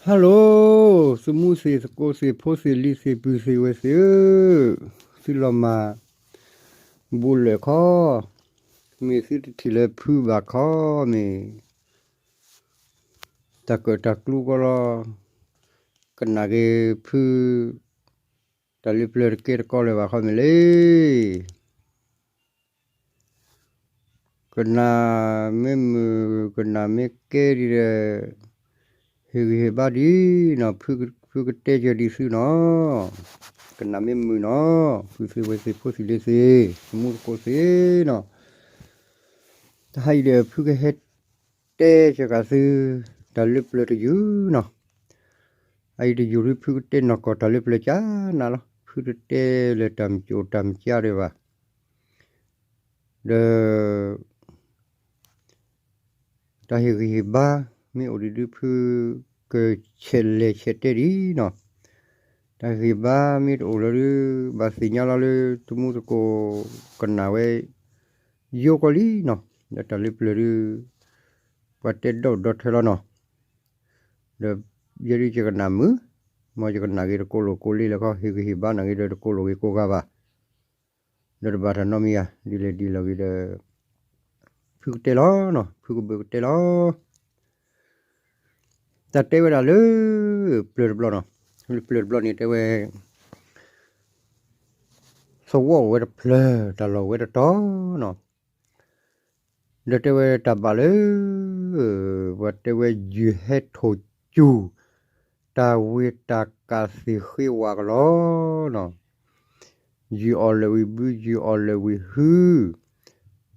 Hello, သုမူသ့ၣ်သကိးသ့ၣ်ဖိသ့ၣ်လံၤသ့ၣ်ပုၢ်သ့ၣ်ဝဲၢ်သ့ၣ်ဧၢ, သုလီၤမၢ်ဘူးလၢာ်ခီ, မ့ၢ်သုတထံၣ်လၢဖုဘၣ်ခီမ့ၢ် တၢ်ကၢၣ်တၢ်ကျူကီလီၤ, ကနၣ်က့ၤဖု တၢ်လၢပျၢၤတကဲတကီလၢၤဘၣ်ခီမ့ၢ်လံ ကနၣ်မ့ၢ်မုာ် ကနၣ်မ့ၢ်ကဲဒ်ဒီး ဟ့ၣ်ဂံၢ်ဟ့ၣ်ဘါဒ်နီၤ, ဖုကတဲကၢၤဒ်သုနီၤ, ကနၣ်မ့ၢ်မုာ်နီၤ, ပုၢ်သ့ၣ်ဝဲၢ်သ့ၣ်ဖိသ့ၣ်လံၤသ့ၣ် သမူသကိးသ့ၣ်နီၤ, တဟါအံၤဒီးဖုကဟဲတဲကၢၤဃာ်သု တၢ်လၢပျၢၤတယုၢ်နီၤ, အအံၤတယုၢ်ဒ်ဖုကတဲနီၢ်ကီၢ်တၢ်လၢပျၢၤကၢ်နၤလီၤ, ဖုတတဲလၢတၢ်မကိၣ်တၢ်မကါဒံးဘၣ် ဒီး တၢ်ဟ့ၣ်ဂံၢ်ဟ့ၣ်ဘါ မ့ၢ်အိၣ်ဒံးဒုးဖု ကဆဲးလဲၤဆဲးတဲဒံးနီၤ, တၢ်ဟ့ၣ်ဂံၢ်ဟ့ၣ်ဘါမ့ၢ်တအိၣ်လၢၤဒုး ဘၣ်သ့ၣ်ညါလီၤလၢ သမူသကိးကနၣ်ဝဲ ယိကီလံနီၤ, ဒီးတၢ်လၢပျၢၤဒုး ပှၤတဲဒီဒီထၢလီၤနီၤ, ဒီးယဲဒုးယကနၣ်မုာ်, မ်ယကနၣ်က့ၤတကိးလိာ်ကိးလ့လၢခီ ဟ့ၣ်ဂံၢ်ဟ့ၣ်ဘါနၤက့ၤဒီးတကိးလိာ်က့ၤကိးဂၤဘၣ် ဒီးတဘၣ်တၢ်နီတမံၤဧါ, ဒ်လဲၣ်ဒ်လဲၣ်ဂ့ၤဒီး ဖုကတဲလီၤနီၤ, ဖုကဘၢၣ်ကတဲလီၤ, တၢ်တဲဝဲဒၣ်လၢ ပျၢၤတဘျီနီၤ, လၢပျၢၤတဘျီန့ၣ်တဲဝဲ သဝီအိၣ်ဝဲတဖျၢၣ် တၢ်လီၢ်အိၣ်ဝဲတတီၤနီၤ, ဒီးတဲဝဲတၢ်ဘၣ်လၢ ပှၤတဲဝဲယုၢ်ဟဲထိၣ်စူၢ် တၢ်ဝ့ၢ်တၢ်ကးသ့ၣ်ဃ့ဝးကလီနီၤ, ယုၢ်အီၣ်လၢာ်ဝံၤဘု ယုၢ်အီၣ်လၢာ်ဝံၤဟု,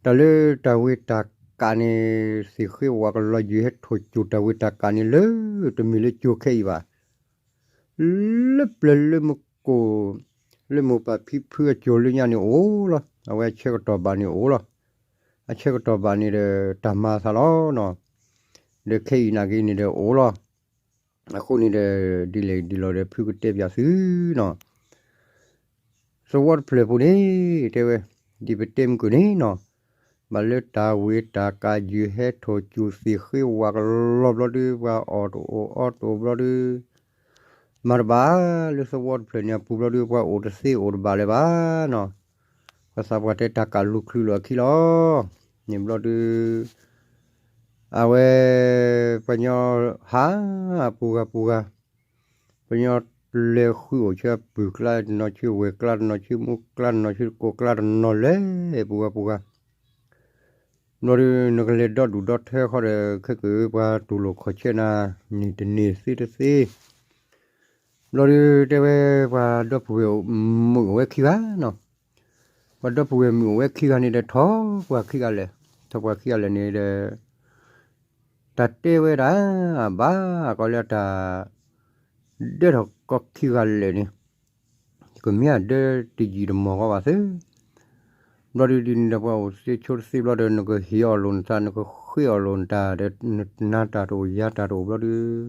တၢ်လၢတၢ်ဝ့ၢ်တၢ်ကးန့ၣ် သ့ၣ်ဃ့ဝးကလီ ယုၢ်ဟဲထိၣ်စူၢ်တၢ်ဝ့ၢ်တၢ်ကးန့ၣ်လၢ တမ့ၢ်လၢကၠိခဲအံၤဘၣ် လၢပျၢၤလၢမကိၣ် လၢမိၢ်ပၢ်ဖံဖုအကၠိလၢညါန့ၣ်အိၣ်လီၤ, အဝဲအဆၢကတီၢ်ဘၣ်န့ၣ်အိၣ်လီၤ, အဆၢကတီၢ်ဘၣ်န့ၣ်ဒီး တၢ်မၤသးလီၤနီၤ, ဒီးခဲအံၤနာ်က့န့ၣ်ဒီးအိၣ်လီၤ, အဃိန့ၣ်ဒီး ဒ်လဲၣ်ဒ်လဲၣ်ဒီးဖုကတဲပၠးသုနီၤ သဝီတဖျၢၣ်ပူၤန့ၣ် တဲဝဲ, ဒ်ပတဲမုၢ်ကၢၢ်န့ၣ်နီၤ, ဘၣ်လၢတၢ်ဝ့ၢ်တၢ်ကးယုၢ်ဟဲထိၣ်စူၢ်သ့ၣ်ဃ့ဝးကလီဘျီဒုး ပှၤအီၣ်တအိၣ်အီတအိၣ်ဘျီဒုး မၤတဘၣ်လၢသဝီတဖျၢၣ်န့ၣ်အပူၤဘျီဒုး ပှၤအိၣ်တသ့အိၣ်တဘၣ်လၢၤဘၣ်နီၤ, ပှၤသးပှၢ်တဲတၢ်ကးလူၤချုးလိာ်အခံလီၤ, န့ၣ်ဘျီဒုး အဝဲ ပှၤညီဟး ပူၤဂၤပူၤဂၤ, ပှၤညီလဲၤဃုအိၣ်ဆူပုၢ်ကျါတနီၤ ဆူဝဲၢ်ကျါတနီၤ ဆူမူကျါတနီၤ ဆူတကိးကျါတနီၤလဲၤ ပူၤဂၤပူၤဂၤ, ဘျီဒုး နကလဲၤဒီဒူၣ်ဒီထၢခီဒီး ခဲကၢၣ်ပှၤတူၢ်လိာ်ခီၣ်ဆၢနၤ န့ၢ်တန့ၢ်သ့တသ့ ဘျီဒုး တဲဝဲပှၤဒီပုၢ်ဝဲၢ်မုၣ်အိၣ်ဝဲခံဂၤနီၤ, ပှၤဒီပုၢ်ဝဲၢ်မုၣ်အိၣ်ဝဲခံဂၤန့ၣ်ဒီး ထီၣ်ပှၤခံဂၤလဲၣ်, ထီၣ်ပှၤခံဂၤလဲၣ်န့ၣ်ဒီး တၢ်တဲဝဲဒၣ် ဘၣ်ကီးလၢတၢ် ဒၢထီၣ်ကီးခံဂၤလဲၣ်န့ၣ် ကမ့ၢ်အဒၢတယံာ်တမီၢ်ကီးဘၣ်သ့, ဘျီဒုးဒ်န့ၣ်ဒီးပှၤအိၣ်သ့ဆိတသ့ဘျီဒီး နကဟ့ၣ်အီၣ်လိာ်နသး နကဃ့အီၣ်လိာ်နတၢ်ဒီး နနါတၢ်တအိၣ်ယါတၢ်တအိၣ်ဘျီဒုး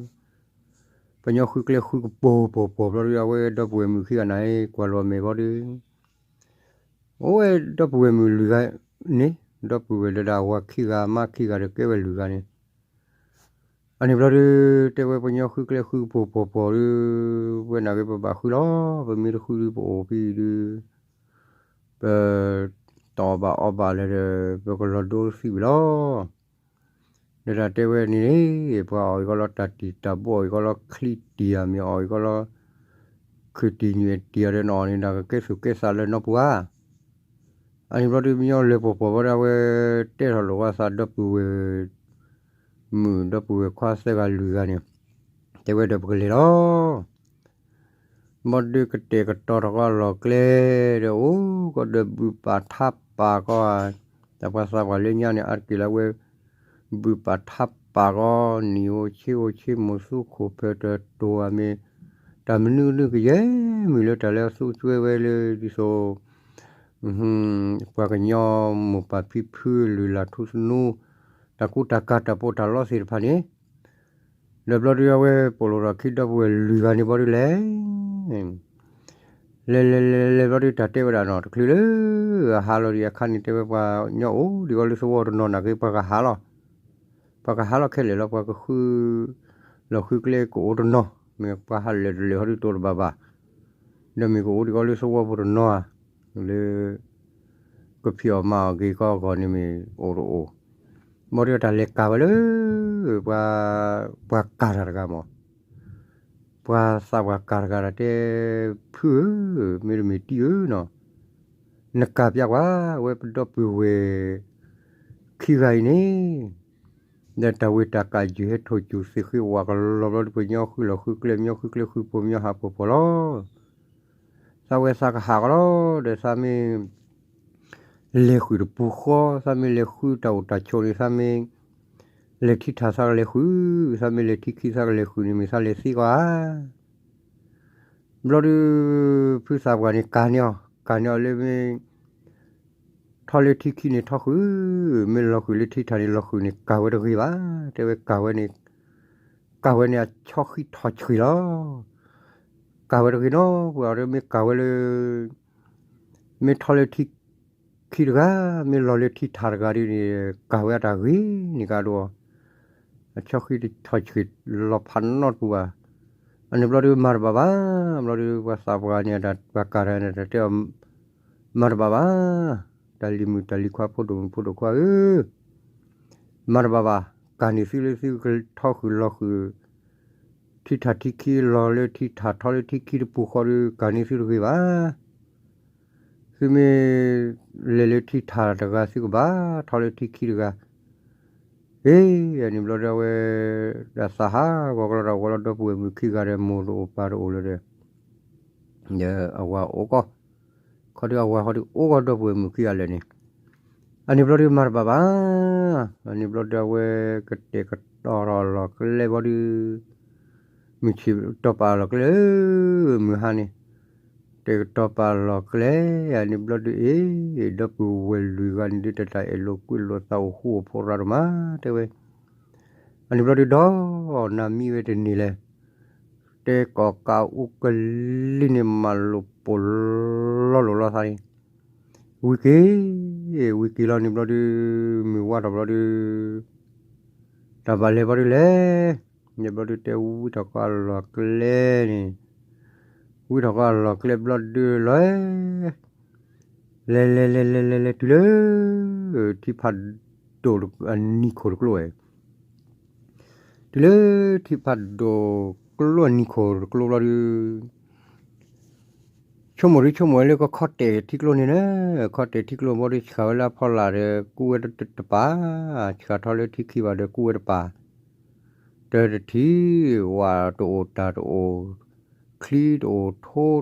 ပှၤညီဃုကျဲဃုကပီၤပီၤပီၤဘျီဒုး အဝဲဒီပုၢ်ဝဲၢ်မုၣ်ခံဂၤန့ၣ် ကွၢ်လီၤမဲာ်ဘျီဒုး အိၣ်ဝဲဒီပုၢ်ဝဲၢ်မုၣ်လွံၢ်ဂၤန့ၣ် ဒီပုၢ်ဝဲၢ်လၢဒၣ်ဝၤခံဂၤမါခံဂၤဒီးကဲဝဲလွံၢ်ဂၤန့ၣ်, အန့ၣ်ဘျီဒုး တဲဝဲပှၤညီဃုကျဲဃုကပီၤပီၤပီၤဒုး ပဝဲနာ်က့ပဘၣ်ဃုလီၤ ပမ့ၢ်တဃုဒုးပအိၣ်ဖဲအံၤဒုး ပ တအီၣ်ဘၣ်အီဘၣ်လၢၤဒီး ပကလီၤဒိသံဝံၤလီၤ ဒီးတၢ်တဲဝဲန့ၣ် ပှၤအီၣ်အံၤကီးလီၤ တၢ်တံၢ်တၢ်ဘိအီၣ်အံၤကီးလီၤ ချံတံၢ်ဧါ မ့ၢ်အီၣ်အံၤကီးလီၤ ခုၣ်တံၢ်ညွဲၣ်တံၢ်ဧါဒီး နအီၣ်န့ၣ် နကကဲသူၣ်ကဲသးလၢနီပူၤဧါ. အန့ၣ်ဘျီဒုး ပညီလဲၤပိာ်ပိာ်ဘျီဒီး အဝဲတဲထီၣ်လိာ်ဝဲသးဒီပုၢ်ဝဲၢ်မုၣ် ဒီပုၢ်ဝဲၢ်ခွါသၢဂၤလွံၢ်ဂၤန့ၣ် တဲဝဲဒီးပကလဲၤလီၤ ဘျီဒုးကတဲာ်ကတီၤထီၣ်ကီးလီၢ်ကျဲဒီး အိၣ်ကီးဒီးဘုၣ်ပာ်ထးပာ်ကီးဧါ, တၢ်ပှၤသးပှၢ်လၢညါန့ၣ် အါတက့ၢ်လၢအဝဲ ဘုၣ်ပာ်ထးပာ်ကီး နံၣ်ဧိၤဆ့ဧိၤ ဆ့မိၢ်သူခိၣ်ဖၢၣ်တတိၤဧါမ့ၢ် တၢ်မနုၤဒုးကယဲၢ်မုၢ်လၢတၢ်လၢအသူစွဲဝဲလၢဒ်သိး ပှၤကညီမိၢ်ပၢ်ဖံဖုလုၢ်လၢ်ထူသနူ တၢ်ကူတၢ်ကၤတၢ်ပီးတၢ်လီသ့ၣ်တဖၣ်န့ၣ် ဒီးဘျီဒုးအဝဲပိာ်လိာ်ထီၣ်ခံဒီပုၢ်ဝဲၢ်လွံၢ်ဂၤန့ၣ်ဘျီဒုးလဲၤ လဲၤလဲၤလဲၤလဲၤဘျီဒုးတၢ်တဲဝဲဒၣ်နီၤ တချုးလၢအဟးလီၤဒံးအခါန့ၣ် တဲဝဲပှၤညီအိၣ်ဒံးအီၤလၢသဝီတနီၤနာ်က့ ပှၤကဟးလီၤ ပှၤကဟးလီၤခဲလၢာ်လီၤ ပှၤကဃု လီၤဃုကျဲကအိၣ်တနီၤ, မ့ၢ်ပှၤဟးလၢာ်တလၢာ်ဟီဒုးတအိၣ်တဘၣ်ဘၣ်, ဒီးမ့ၢ်ကအိၣ်ဒံးကီးလၢသဝီဖိတနီၤဧါ, လၢ ကဖံးအီၣ်မၤအီၣ်က့ၤကီးအဂီၢ်န့ၣ်မ့ၢ်အိၣ်တအိၣ်, ဘၣ်ဒီးတၢ်လဲၤကၤဝဲလၢ ပှၤ ပှၤကၤတၢ်တဂၤမး ပှၤသးပှၢ်ကၤတဂၤဒီးတဲ, ဖုဧၢ, မ့တမ့ၢ်တံၢ်ဧၢနီၤ, နကၤပျၢ်ကွၢ်ဝဲပဒီပုၢ်ဝဲၢ်ခံဂၤအံၤန့ၣ်, ဒီးတၢ်ဝ့ၢ်တၢ်ကးယုၢ်ဟဲထိၣ်စူၤ သ့ၣ်ဃ့ဝးကလီၤဘျီဒီး ပညီဃုလီၤဃုကျဲ ပညီဃုကျဲဃုဖိ ပညီဟးဖိဖီလီၤ. သးဝဲသးကဟးကီးလီၤ, ဒီးသးမ့ၢ် လဲၤဃုာ်တပူၤဃီ, သးမ့ၢ်လဲၤဃုတၢ်အိၣ်တၢ်ဆိးန့ၣ် သးမ့ၢ် လဲၤထံထၣ်သးကလဲၤဃုာ်, သးမ့ၢ်လဲၤထံခံသးကလဲၤဃုာ်န့ၣ် မ့ၢ်သးလဲၤသ့ကီးဧါ. ဘျီဒုး ဖုသးပှၢ်န့ၣ်ကၤန့ၢ်အီၤ, ကၤန့ၢ်အီၤလၢမ့ၢ် ထီၣ်လၢထံခံန့ၣ်ထီၣ်ဃုာ်, မ့ၢ်လီၤဃုာ်လၢထံထၣ်န့ၣ်လီၤဃုာ်န့ၣ် ကၤဝဲတဂ့ၤဘၣ်, တဲဝဲကၤဝဲန့ၣ်, ကၤဝဲန့ၣ်အဆီဃံထီၣ်ဆှံလီၤ. ကၤဝဲတဂ့ၤနီၤ, ပှၤအီၤဒီးမ့ၢ်ကၤဝဲလၢ မ့ၢ်ထီၣ်လၢထံခံတဂၤ, မ့ၢ်လီၤလၢထံထၣ်တဂၤဒ်န့ၣ် ကၤဝဲအတၢ်ဂ့ၤန့ၣ်ကဒီး, အဆီဃံတထီၣ်ဆှံလီၤဖးနီတပူၤဘၣ်. အန့ၣ်ဘျီဒုးမၤတဘၣ်ဘၣ်, ဘျီဒုးပှၤသးပှၢ်န့ၣ် တၢ်ပှၤကၤတၢ်န့ၣ် တၢ်တဲအီၤ မၤတဘၣ်ဘၣ်, တၢ်လံၤမုၣ်တၢ်လံၤခွါ ဖိဒိၣ်မုၣ်ဖိဒိၣ်ခွါဧၢ, မၤတဘၣ်ဘၣ်, ကၤန့ၢ်သုလၢသုကထီၣ်ဃုာ်လီၤဃုာ် ထံထၣ်ထံခံ လီၤလၢထံထၣ်ထီၣ်လၢထံခံတပူၤဃီဒီး ကၤန့ၢ်သုတဂ့ၤဘၣ်. သုမ့ၢ်လဲၤလၢထံထၣ်တဂၤသုကဘၣ် ထီၣ်လၢထံခံတဂၤ, အ့ အန့ၣ်ဘျီဒုးအဝဲ ဒီးသးဟးဂီၤကလီဒီး ဝဲလီၤဒီပုၢ်ဝဲၢ်မုၣ်ခံဂၤဒီး မိၢ်တအိၣ်ပၢ်တအိၣ်လၢၤဒီး ဒီးအဝၤအိၣ်ကီး, ခီဒုးအဝၤခီဒုးအိၣ်ကီးဒီပုၢ်ဝဲၢ်မုၣ်ခံဂၤလၢာ်န့ၣ်, အန့ၣ်ဘျီဒုးမၤတဘၣ်ဘၣ်, အန့ၣ်ဘျီဒုးအဝဲကတဲာ်ကတီၤထီၣ်အလီၢ်ကျဲဘျီဒုး မုၢ်ဆ့ၣ်တီၢ်ပာ်အလီၢ်ကျဲဧၢ, မုၢ်ဟါန့ၣ် တဲာ်ကတီၤပာ်အလီၢ်ကျဲ, အန့ၣ်ဘျီဒုးအ့ၣ် ဒီပုၢ်ဝဲၢ်လွံၢ်ဂၤန့ၣ်ဒုး တၢ်တၢ်အဲၣ်လိာ်ကွံလိာ်သးအိၣ်ဃူအိၣ်ဖိးရၤဒိၣ်မး တဲဝဲ, အန့ၣ်ဘျီဒုးဒီး နၤမံဝဲတန့ၢ်လဲၣ်, တဲကီၢ်ကးအူကလံၤန့ၣ် မၤလိာ်ပိာ်လီၤလိာ်လီၤသးန့ၣ်, ဝံၤက့ၤ, ဝံၤက့ၤလီၤန့ၣ်ဘျီဒုး မုၢ်ဝါထီၣ်ဘျီဒုး တၢ်ဘၣ်လဲၤဘျီဒုးလဲၤ, န့ၣ်ဘျီဒုးတဲဝံထီၣ်ကီးအလီၢ်ကျဲန့ၣ်, ဝံထီၣ်ကီးအလီၢ်ကျဲဘျီဒုးလီၤ လဲၤလဲၤလဲၤလဲၤလဲၤလဲၤတုၤလၢ ထံဖးဒိၣ်အနံၤခိၣ်တကျိဝဲ, တုၤလၢထံဖးဒိၣ်ကျိအနံၤခိၣ်တကျိဘျီဒုး ဆိကမိၣ်ဒုးဆိကမိၣ်ဝဲလၢကခီတဲာ်ထံကျိန့ၣ်လီၤ, ခီတဲာ်ထံကျိဘျီဒုး ဆှၢဝဲလၢအဖီလာ်ဒီး ကူဝဲတပၤ, ဆှၢထီၣ်လၢထံခံဘၣ်ဒီး ကူဝဲတပၤ, ဒီးတထံၣ် ဝၣ်တအိၣ်တၢ်တအိၣ်, ချံတအိၣ်ထိတအိၣ်, တ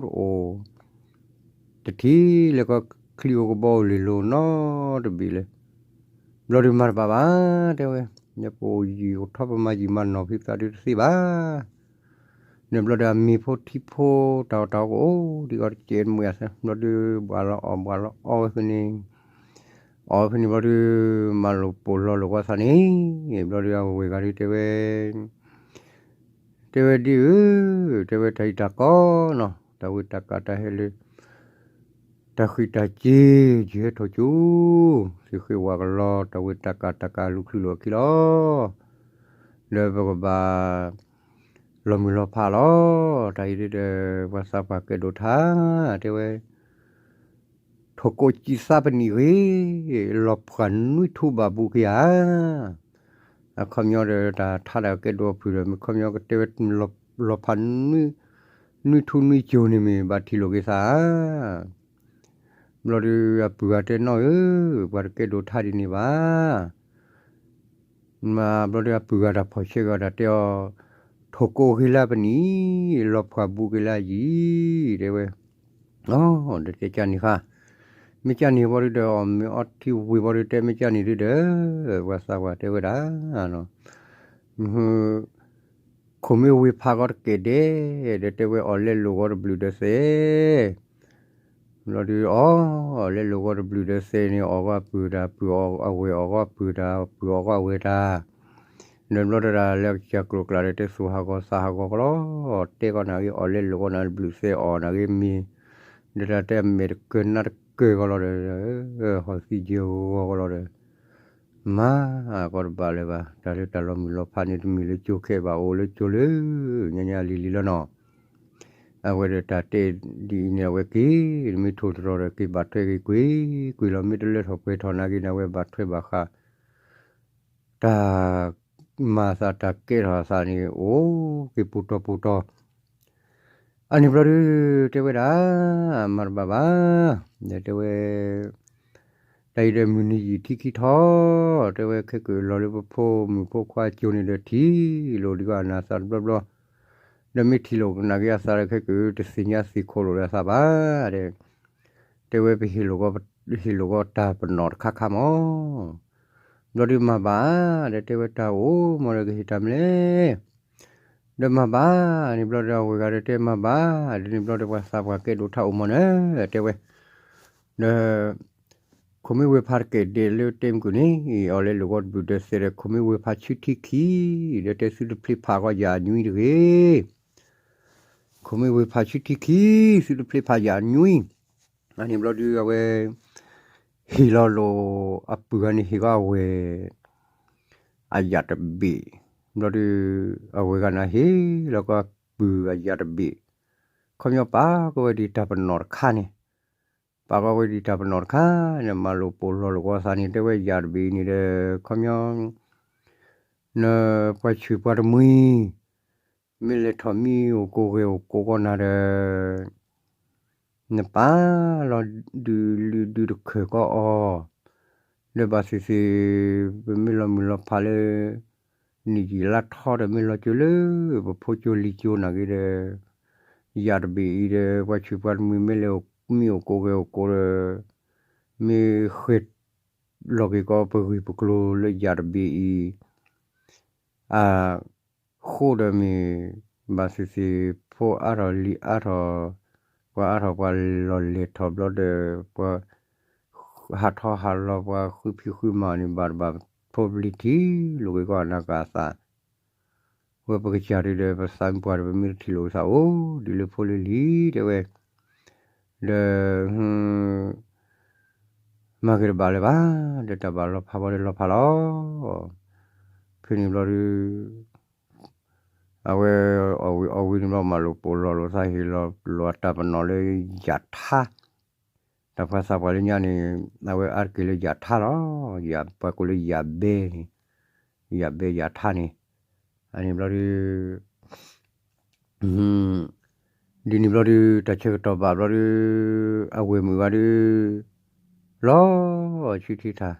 ထံၣ်လၢကီၢ်ချံအိၣ်ကဘီအိၣ်လ့ၤလိၤနီတဘ့ၣ်လၢၤ, ဘျီဒုးမၤတဘၣ်ဘၣ်, တဲဝဲ, ပအိၣ်ယံာ်အိၣ်ထီၣ်ပမၤယံာ်မၤနီၢ်ဖံသးဒုးတသ့ဘၣ် န့ၣ်ဘျီဒီးအမ့ၤဖိထံဖိ တၢ်အီၣ်တၢ်အီကအိၣ်ဒံးအီၤတစဲးတမှဲာ်အသး ဘျီဒုး ဘှးလီၤအီၣ်ဘှးလီၤအီဝဲဖဲန့ၣ်, အီဝဲဖဲန့ၣ်ဘျီဒုး မၤလိာ်ပိာ်လီၤလိာ်ကွၢ်သးန့ၣ်, ဘျီဒုးအဝဲၢ်ဂၤဒုးတဲဝဲ, တဲဝဲဒ်အံၤ, တဲဝဲတၢ်အံၤတၢ်ကီနီၤ တၢ်ဝ့ၢ်တၢ်ကးတၢ်ဟဲလၢ တၢ်ဃံးတၢ်စ့ၤ ယဟဲထီၣ်ကၠိ, သုဃ့ဝးကလီ တၢ်ဝ့ၢ်တၢ်ကးတၢ်ကးလူၤချုးလိာ်အခံလီၤ. ဒီးပကဘၣ် လီၤမုၢ်လီၤဖးလီၤ. တၢ်အံၤဒ်ဒီး ပှၤသးပှၢ်ကဲဒိၣ်ထါ တဲဝဲ ထိၣ်ကိးစံးသးပနံၣ်ဂ့ၤ, လီၤဖှၣ်နွံထူဘၣ်ဘူးက့ၤဧါ. အခီပညီဒီး တၢ်ထါဒၣ်ကဲဒိၣ်အဖုၣ်ဒီး မ့ၢ်ခီပညီကတဲဝဲ လီၤဖးနွံထူနွံကိၤန့ၣ်မ့ၢ်ဘၣ်ထံၣ်လိာ်က့ၤသးဧါ. ဘျီဒုးအပုၢ်ဂၤတဲနီၢ်ဧၢ, ပှၤတကဲဒိၣ်ထါဒ်န့ၣ်ဘၣ်. မ့ၢ်ဘျီဒုးအပုၢ်ဂၤတၢ်ဖီၣ်ဆဲးဂီၤတၢ်တဲအီၤ, ထိၣ်ကိးဂ့ၤလၢပနံၣ်, လီၤဖှၣ်ဘူးက့ၤလၢအယံၤ, တဲဝဲ. အီၤ ဒီးတဲကၢ်န့ၣ်ဃါ, မ့ၢ်ကၢ်န့ၣ်ဘျီဒုးဒီး အီၣ်မ့ၤအီထံဝ့ၤဘျီဒုး တဲမ့ၢ်ကၢ်န့ၣ်ဒုးဒီး ပှၤသးပှၢ်တဲဝဲဒၣ် ခိၣ်မ့ၢ်ဝ့ၤဖးဂီၤတကဲၣ်ဒဲး, ဒီးတဲဝဲအီၣ်လဲလိာ်ဂီၤတဘျုးဒီးသဲး, ဘျီဒုးအီၣ်လဲလိာ်ဂီၤတဘျုးဒီးသဲးန့ၣ် အီၣ်ဂီၤအပုၢ်တၢ် ပုၢ်အီၣ်အဝဲၢ် အီၣ်ဂီၤအပုၢ်တၢ် ပုၢ်အီၣ်ဂီၤအဝဲၢ်တၢ်, ဒီးဘျီတၢ်လၢကစၢ်ကျိၤကျါဒီး တဲသူၣ်ဟးဂီၤသးဟးဂီၤကလီ, တဲကီးနၤဂ့ၤ အီၣ်လဲလိာ်ဂီၤနၤတဘျုးသဲး အီၣ်နၤဂ့ၤမ့ၤဒီးတၢ်တဲအမဲာ်တကၢၢ်နါတကၢၢ်ကလီဒီး ဟီၣ်သံယဲၢ်ဂီၤကလီဒီး မၤကီးတဘၣ်လၢၤဘၣ်, တၢ်လၢတၢ်လီၤမုၢ်လီၤဖးန့ၣ် တမ့ၢ်လၢကၠိခဲဘၣ် အိၣ်လၢကၠိလၢညါညါလံၤလံၤလီၤနီၤ. အဝဲဒီးတၢ်တဲဒ်အံၤန့ၣ် အဝဲက့ၤ မ့ၢ်ထိၣ်တရီၤဒီးက့ၤဘၣ်ထွဲက့ၤကွံာ်ကွံာ်လီၤ, မ့ၢ်တလၢထီၣ်ပှဲၤထီၣ်နာ်က့န့ၣ် အဝဲဘၣ်ထွဲဘၣ်ဃး တၢ်မၤအသးတၢ်ကဲထီၣ်အသးန့ၣ် အိၣ်က့ၤပူၤတီၤပူၤတီၤ. အန့ၣ်ဘျီဒုး တဲဝဲဒၣ် မၤတဘၣ်ဘၣ်, ဒီးတဲဝဲ တၢ်အံၤဒီးမုၢ်နံၤယံာ်ထံခံထီၣ်, တဲဝဲခဲကၢၣ်လီၤလၢပဖိမုၣ်ဖိခွါကၠိန့ၣ်ဒီးထံၣ်လိာ်ဒံးကီးအနၢ်သးတဘျီဘျီ, ဒီးမ့ၢ်ထံၣ်လိာ်ကနၣ်က့ၤအသးဒီးခဲကၢၣ် တသ့ၣ်ညါသ့ၣ်ခိၣ်လိာ်ဒီးအသးဘၣ်, တဲ တဲဝဲပဟ့ၣ်လိာ်ကီး ဟ့ၣ်လိာ်ကီးတၢ်ပနီၣ်တခါခါမး, ဘျီဒုးမၤဘၣ်, ဒီးတဲဝဲတၢ်အိၣ်မးဒီးကဟ့ၣ်တၢ်မနုၤလဲၣ်, ဒီးမၤဘၣ်, န့ၣ်ဘျီဒီးအဝဲဂၤဒီးတဲမၤဘၣ်, ဒ်န့ၣ်ဘျီဒီးပှၤသးပှၢ်ကဲဒိၣ်ထါအိၣ်မးန့ၣ် တဲဝဲ, ဒီး ခိၣ်မ့ၢ်ဝဲဖးတကဲာ်ဒဲးလၢတဲမုၢ်ကုၢ်န့ၣ် အီၤလဲလိာ်ကီးတဘုၣ်ဒီးသဲးဒီး ခိၣ်မ့ၢ်ဝဲဖးဆူထံခံ, ဒီးတဲသုတဖျ့ဖးကီးယၤအညွံတဂ့ၤ ခိၣ်မ့ၢ်ဝဲဖးဆူထံခံ, သုတဖျ့ဖးယၤအညွံ, အန့ၣ်ဘျီဒုးအဝဲ ဟ့ၣ်လီၤလိာ်အပုၢ်ဂၤန့ၣ် ဟ့ၣ်ကီးအဝဲ အယၣ်တဘ့ၣ်, ဘျီဒုး အဝဲဂၤန့ၣ်ဟ့ၣ်လီၤကီးအပုၢ်အယၣ်တဘ့ၣ်, ခီပညီပာ်ကီးဝဲဒ်တၢ်ပနီၣ်တခါန့ၣ်, ပာ်ကီးဝဲဒ်တၢ်ပနီၣ်တခါန့ၣ် မၤလိာ်ပိာ်လီၤလိာ်ကီးအသးန့ၣ် တဲဝဲယၣ်တဘ့ၣ်အံၤန့ၣ်ဒီး ခီပညီ နပှၤဆံးပှၤတမှံၤ မ့ၢ်လဲၤထီၣ်မံအိၣ်ကိးဂဲၤအိၣ်ကိးကီးနၤဒီး နပာ်လီၤဒုးလုၢ်ဒုးတခၢၣ်ကီးအီၤ, လၢဘၣ်သ့ၣ်သ့ၣ် ပမ့ၢ်လီၤမုၢ်လီၤဖးလၢ နံၣ်ယံာ်လါထီဒီး မ့ၢ်လီၤကၠိလၢ ပဖိကၠိလံၤကၠိနာ်က့ဒီး ယၣ်တဘ့ၣ်အံၤဒီး ပှၤဆံးပှၤတမှံၤ မ့ၢ်လဲၤမံအိၣ်ကိးဂဲၤအိၣ်ကိးဒီး မ့ၢ်ဃဲၤလီၤက့ၤကီးပဂ့ၢ်ပကျိၤလၢယၣ်တဘ့ၣ်အံၤ အဃိဒီးမ့ၢ် ဘၣ်သ့ၣ်သ့ၣ် ဖိအါထီၣ်လံၤအါထီၣ် ပှၤအါထီၣ်ပှၤလီၤလဲၤထီၣ်ဘျီဒီး ပှၤဟးထီၣ်ဟးလီၤ ပှၤဃုဖံးဃုမၤန့ၣ် ဘၣ်တဘၣ်ဖိပလံၤထံၣ်လိာ်က့ၤကီးအနၢ်ကၢ်အသး, ဝဲပကစၢ်ဒုးဒီး ပသးမုၢ်ပှၢ်ဒီး ပမ့ၢ်တထံၣ်လိာ်ကသးအိၣ်ဒ်လၢဖိလၢလံၤ တဲဝဲ, ဒီး မၤက့ၤတဘၣ်လၢၤဘၣ်, ဒီးတၢ်ဘၣ်လီၤဖးဘီဒီးလီၤဖးလီၤ. ဖဲန့ၣ်ဘျီဒုး အဝဲ အီၣ်ဝံၤအီၣ်ဝံၤန့ၣ်ဘျီ မၤလိာ်ပိာ်လီၤလိာ်သး ဟ့ၣ်လီၤလိာ်အတၢ်ပနီၣ်လၢ ယၣ်ထါ, တၢ်ပှၤသးပှၢ်လၢညါန့ၣ် အဝဲအါတက့ၢ်လၢယၣ်ထါလီၤ. ယၣ်ပှၤကိးလၢယၣ်ဘဲန့ၣ်, ယၣ်ဘဲယၣ်ထါန့ၣ်, အန့ၣ်ဘျီဒုး ဒ်န့ၣ်ဘျီဒုး တၢ်ဆၢကတီၢ်ဘၣ်ဘျီဒုး အဝဲၢ်မုၣ်ဂၤဒုး လီၤဆူထံထၣ်,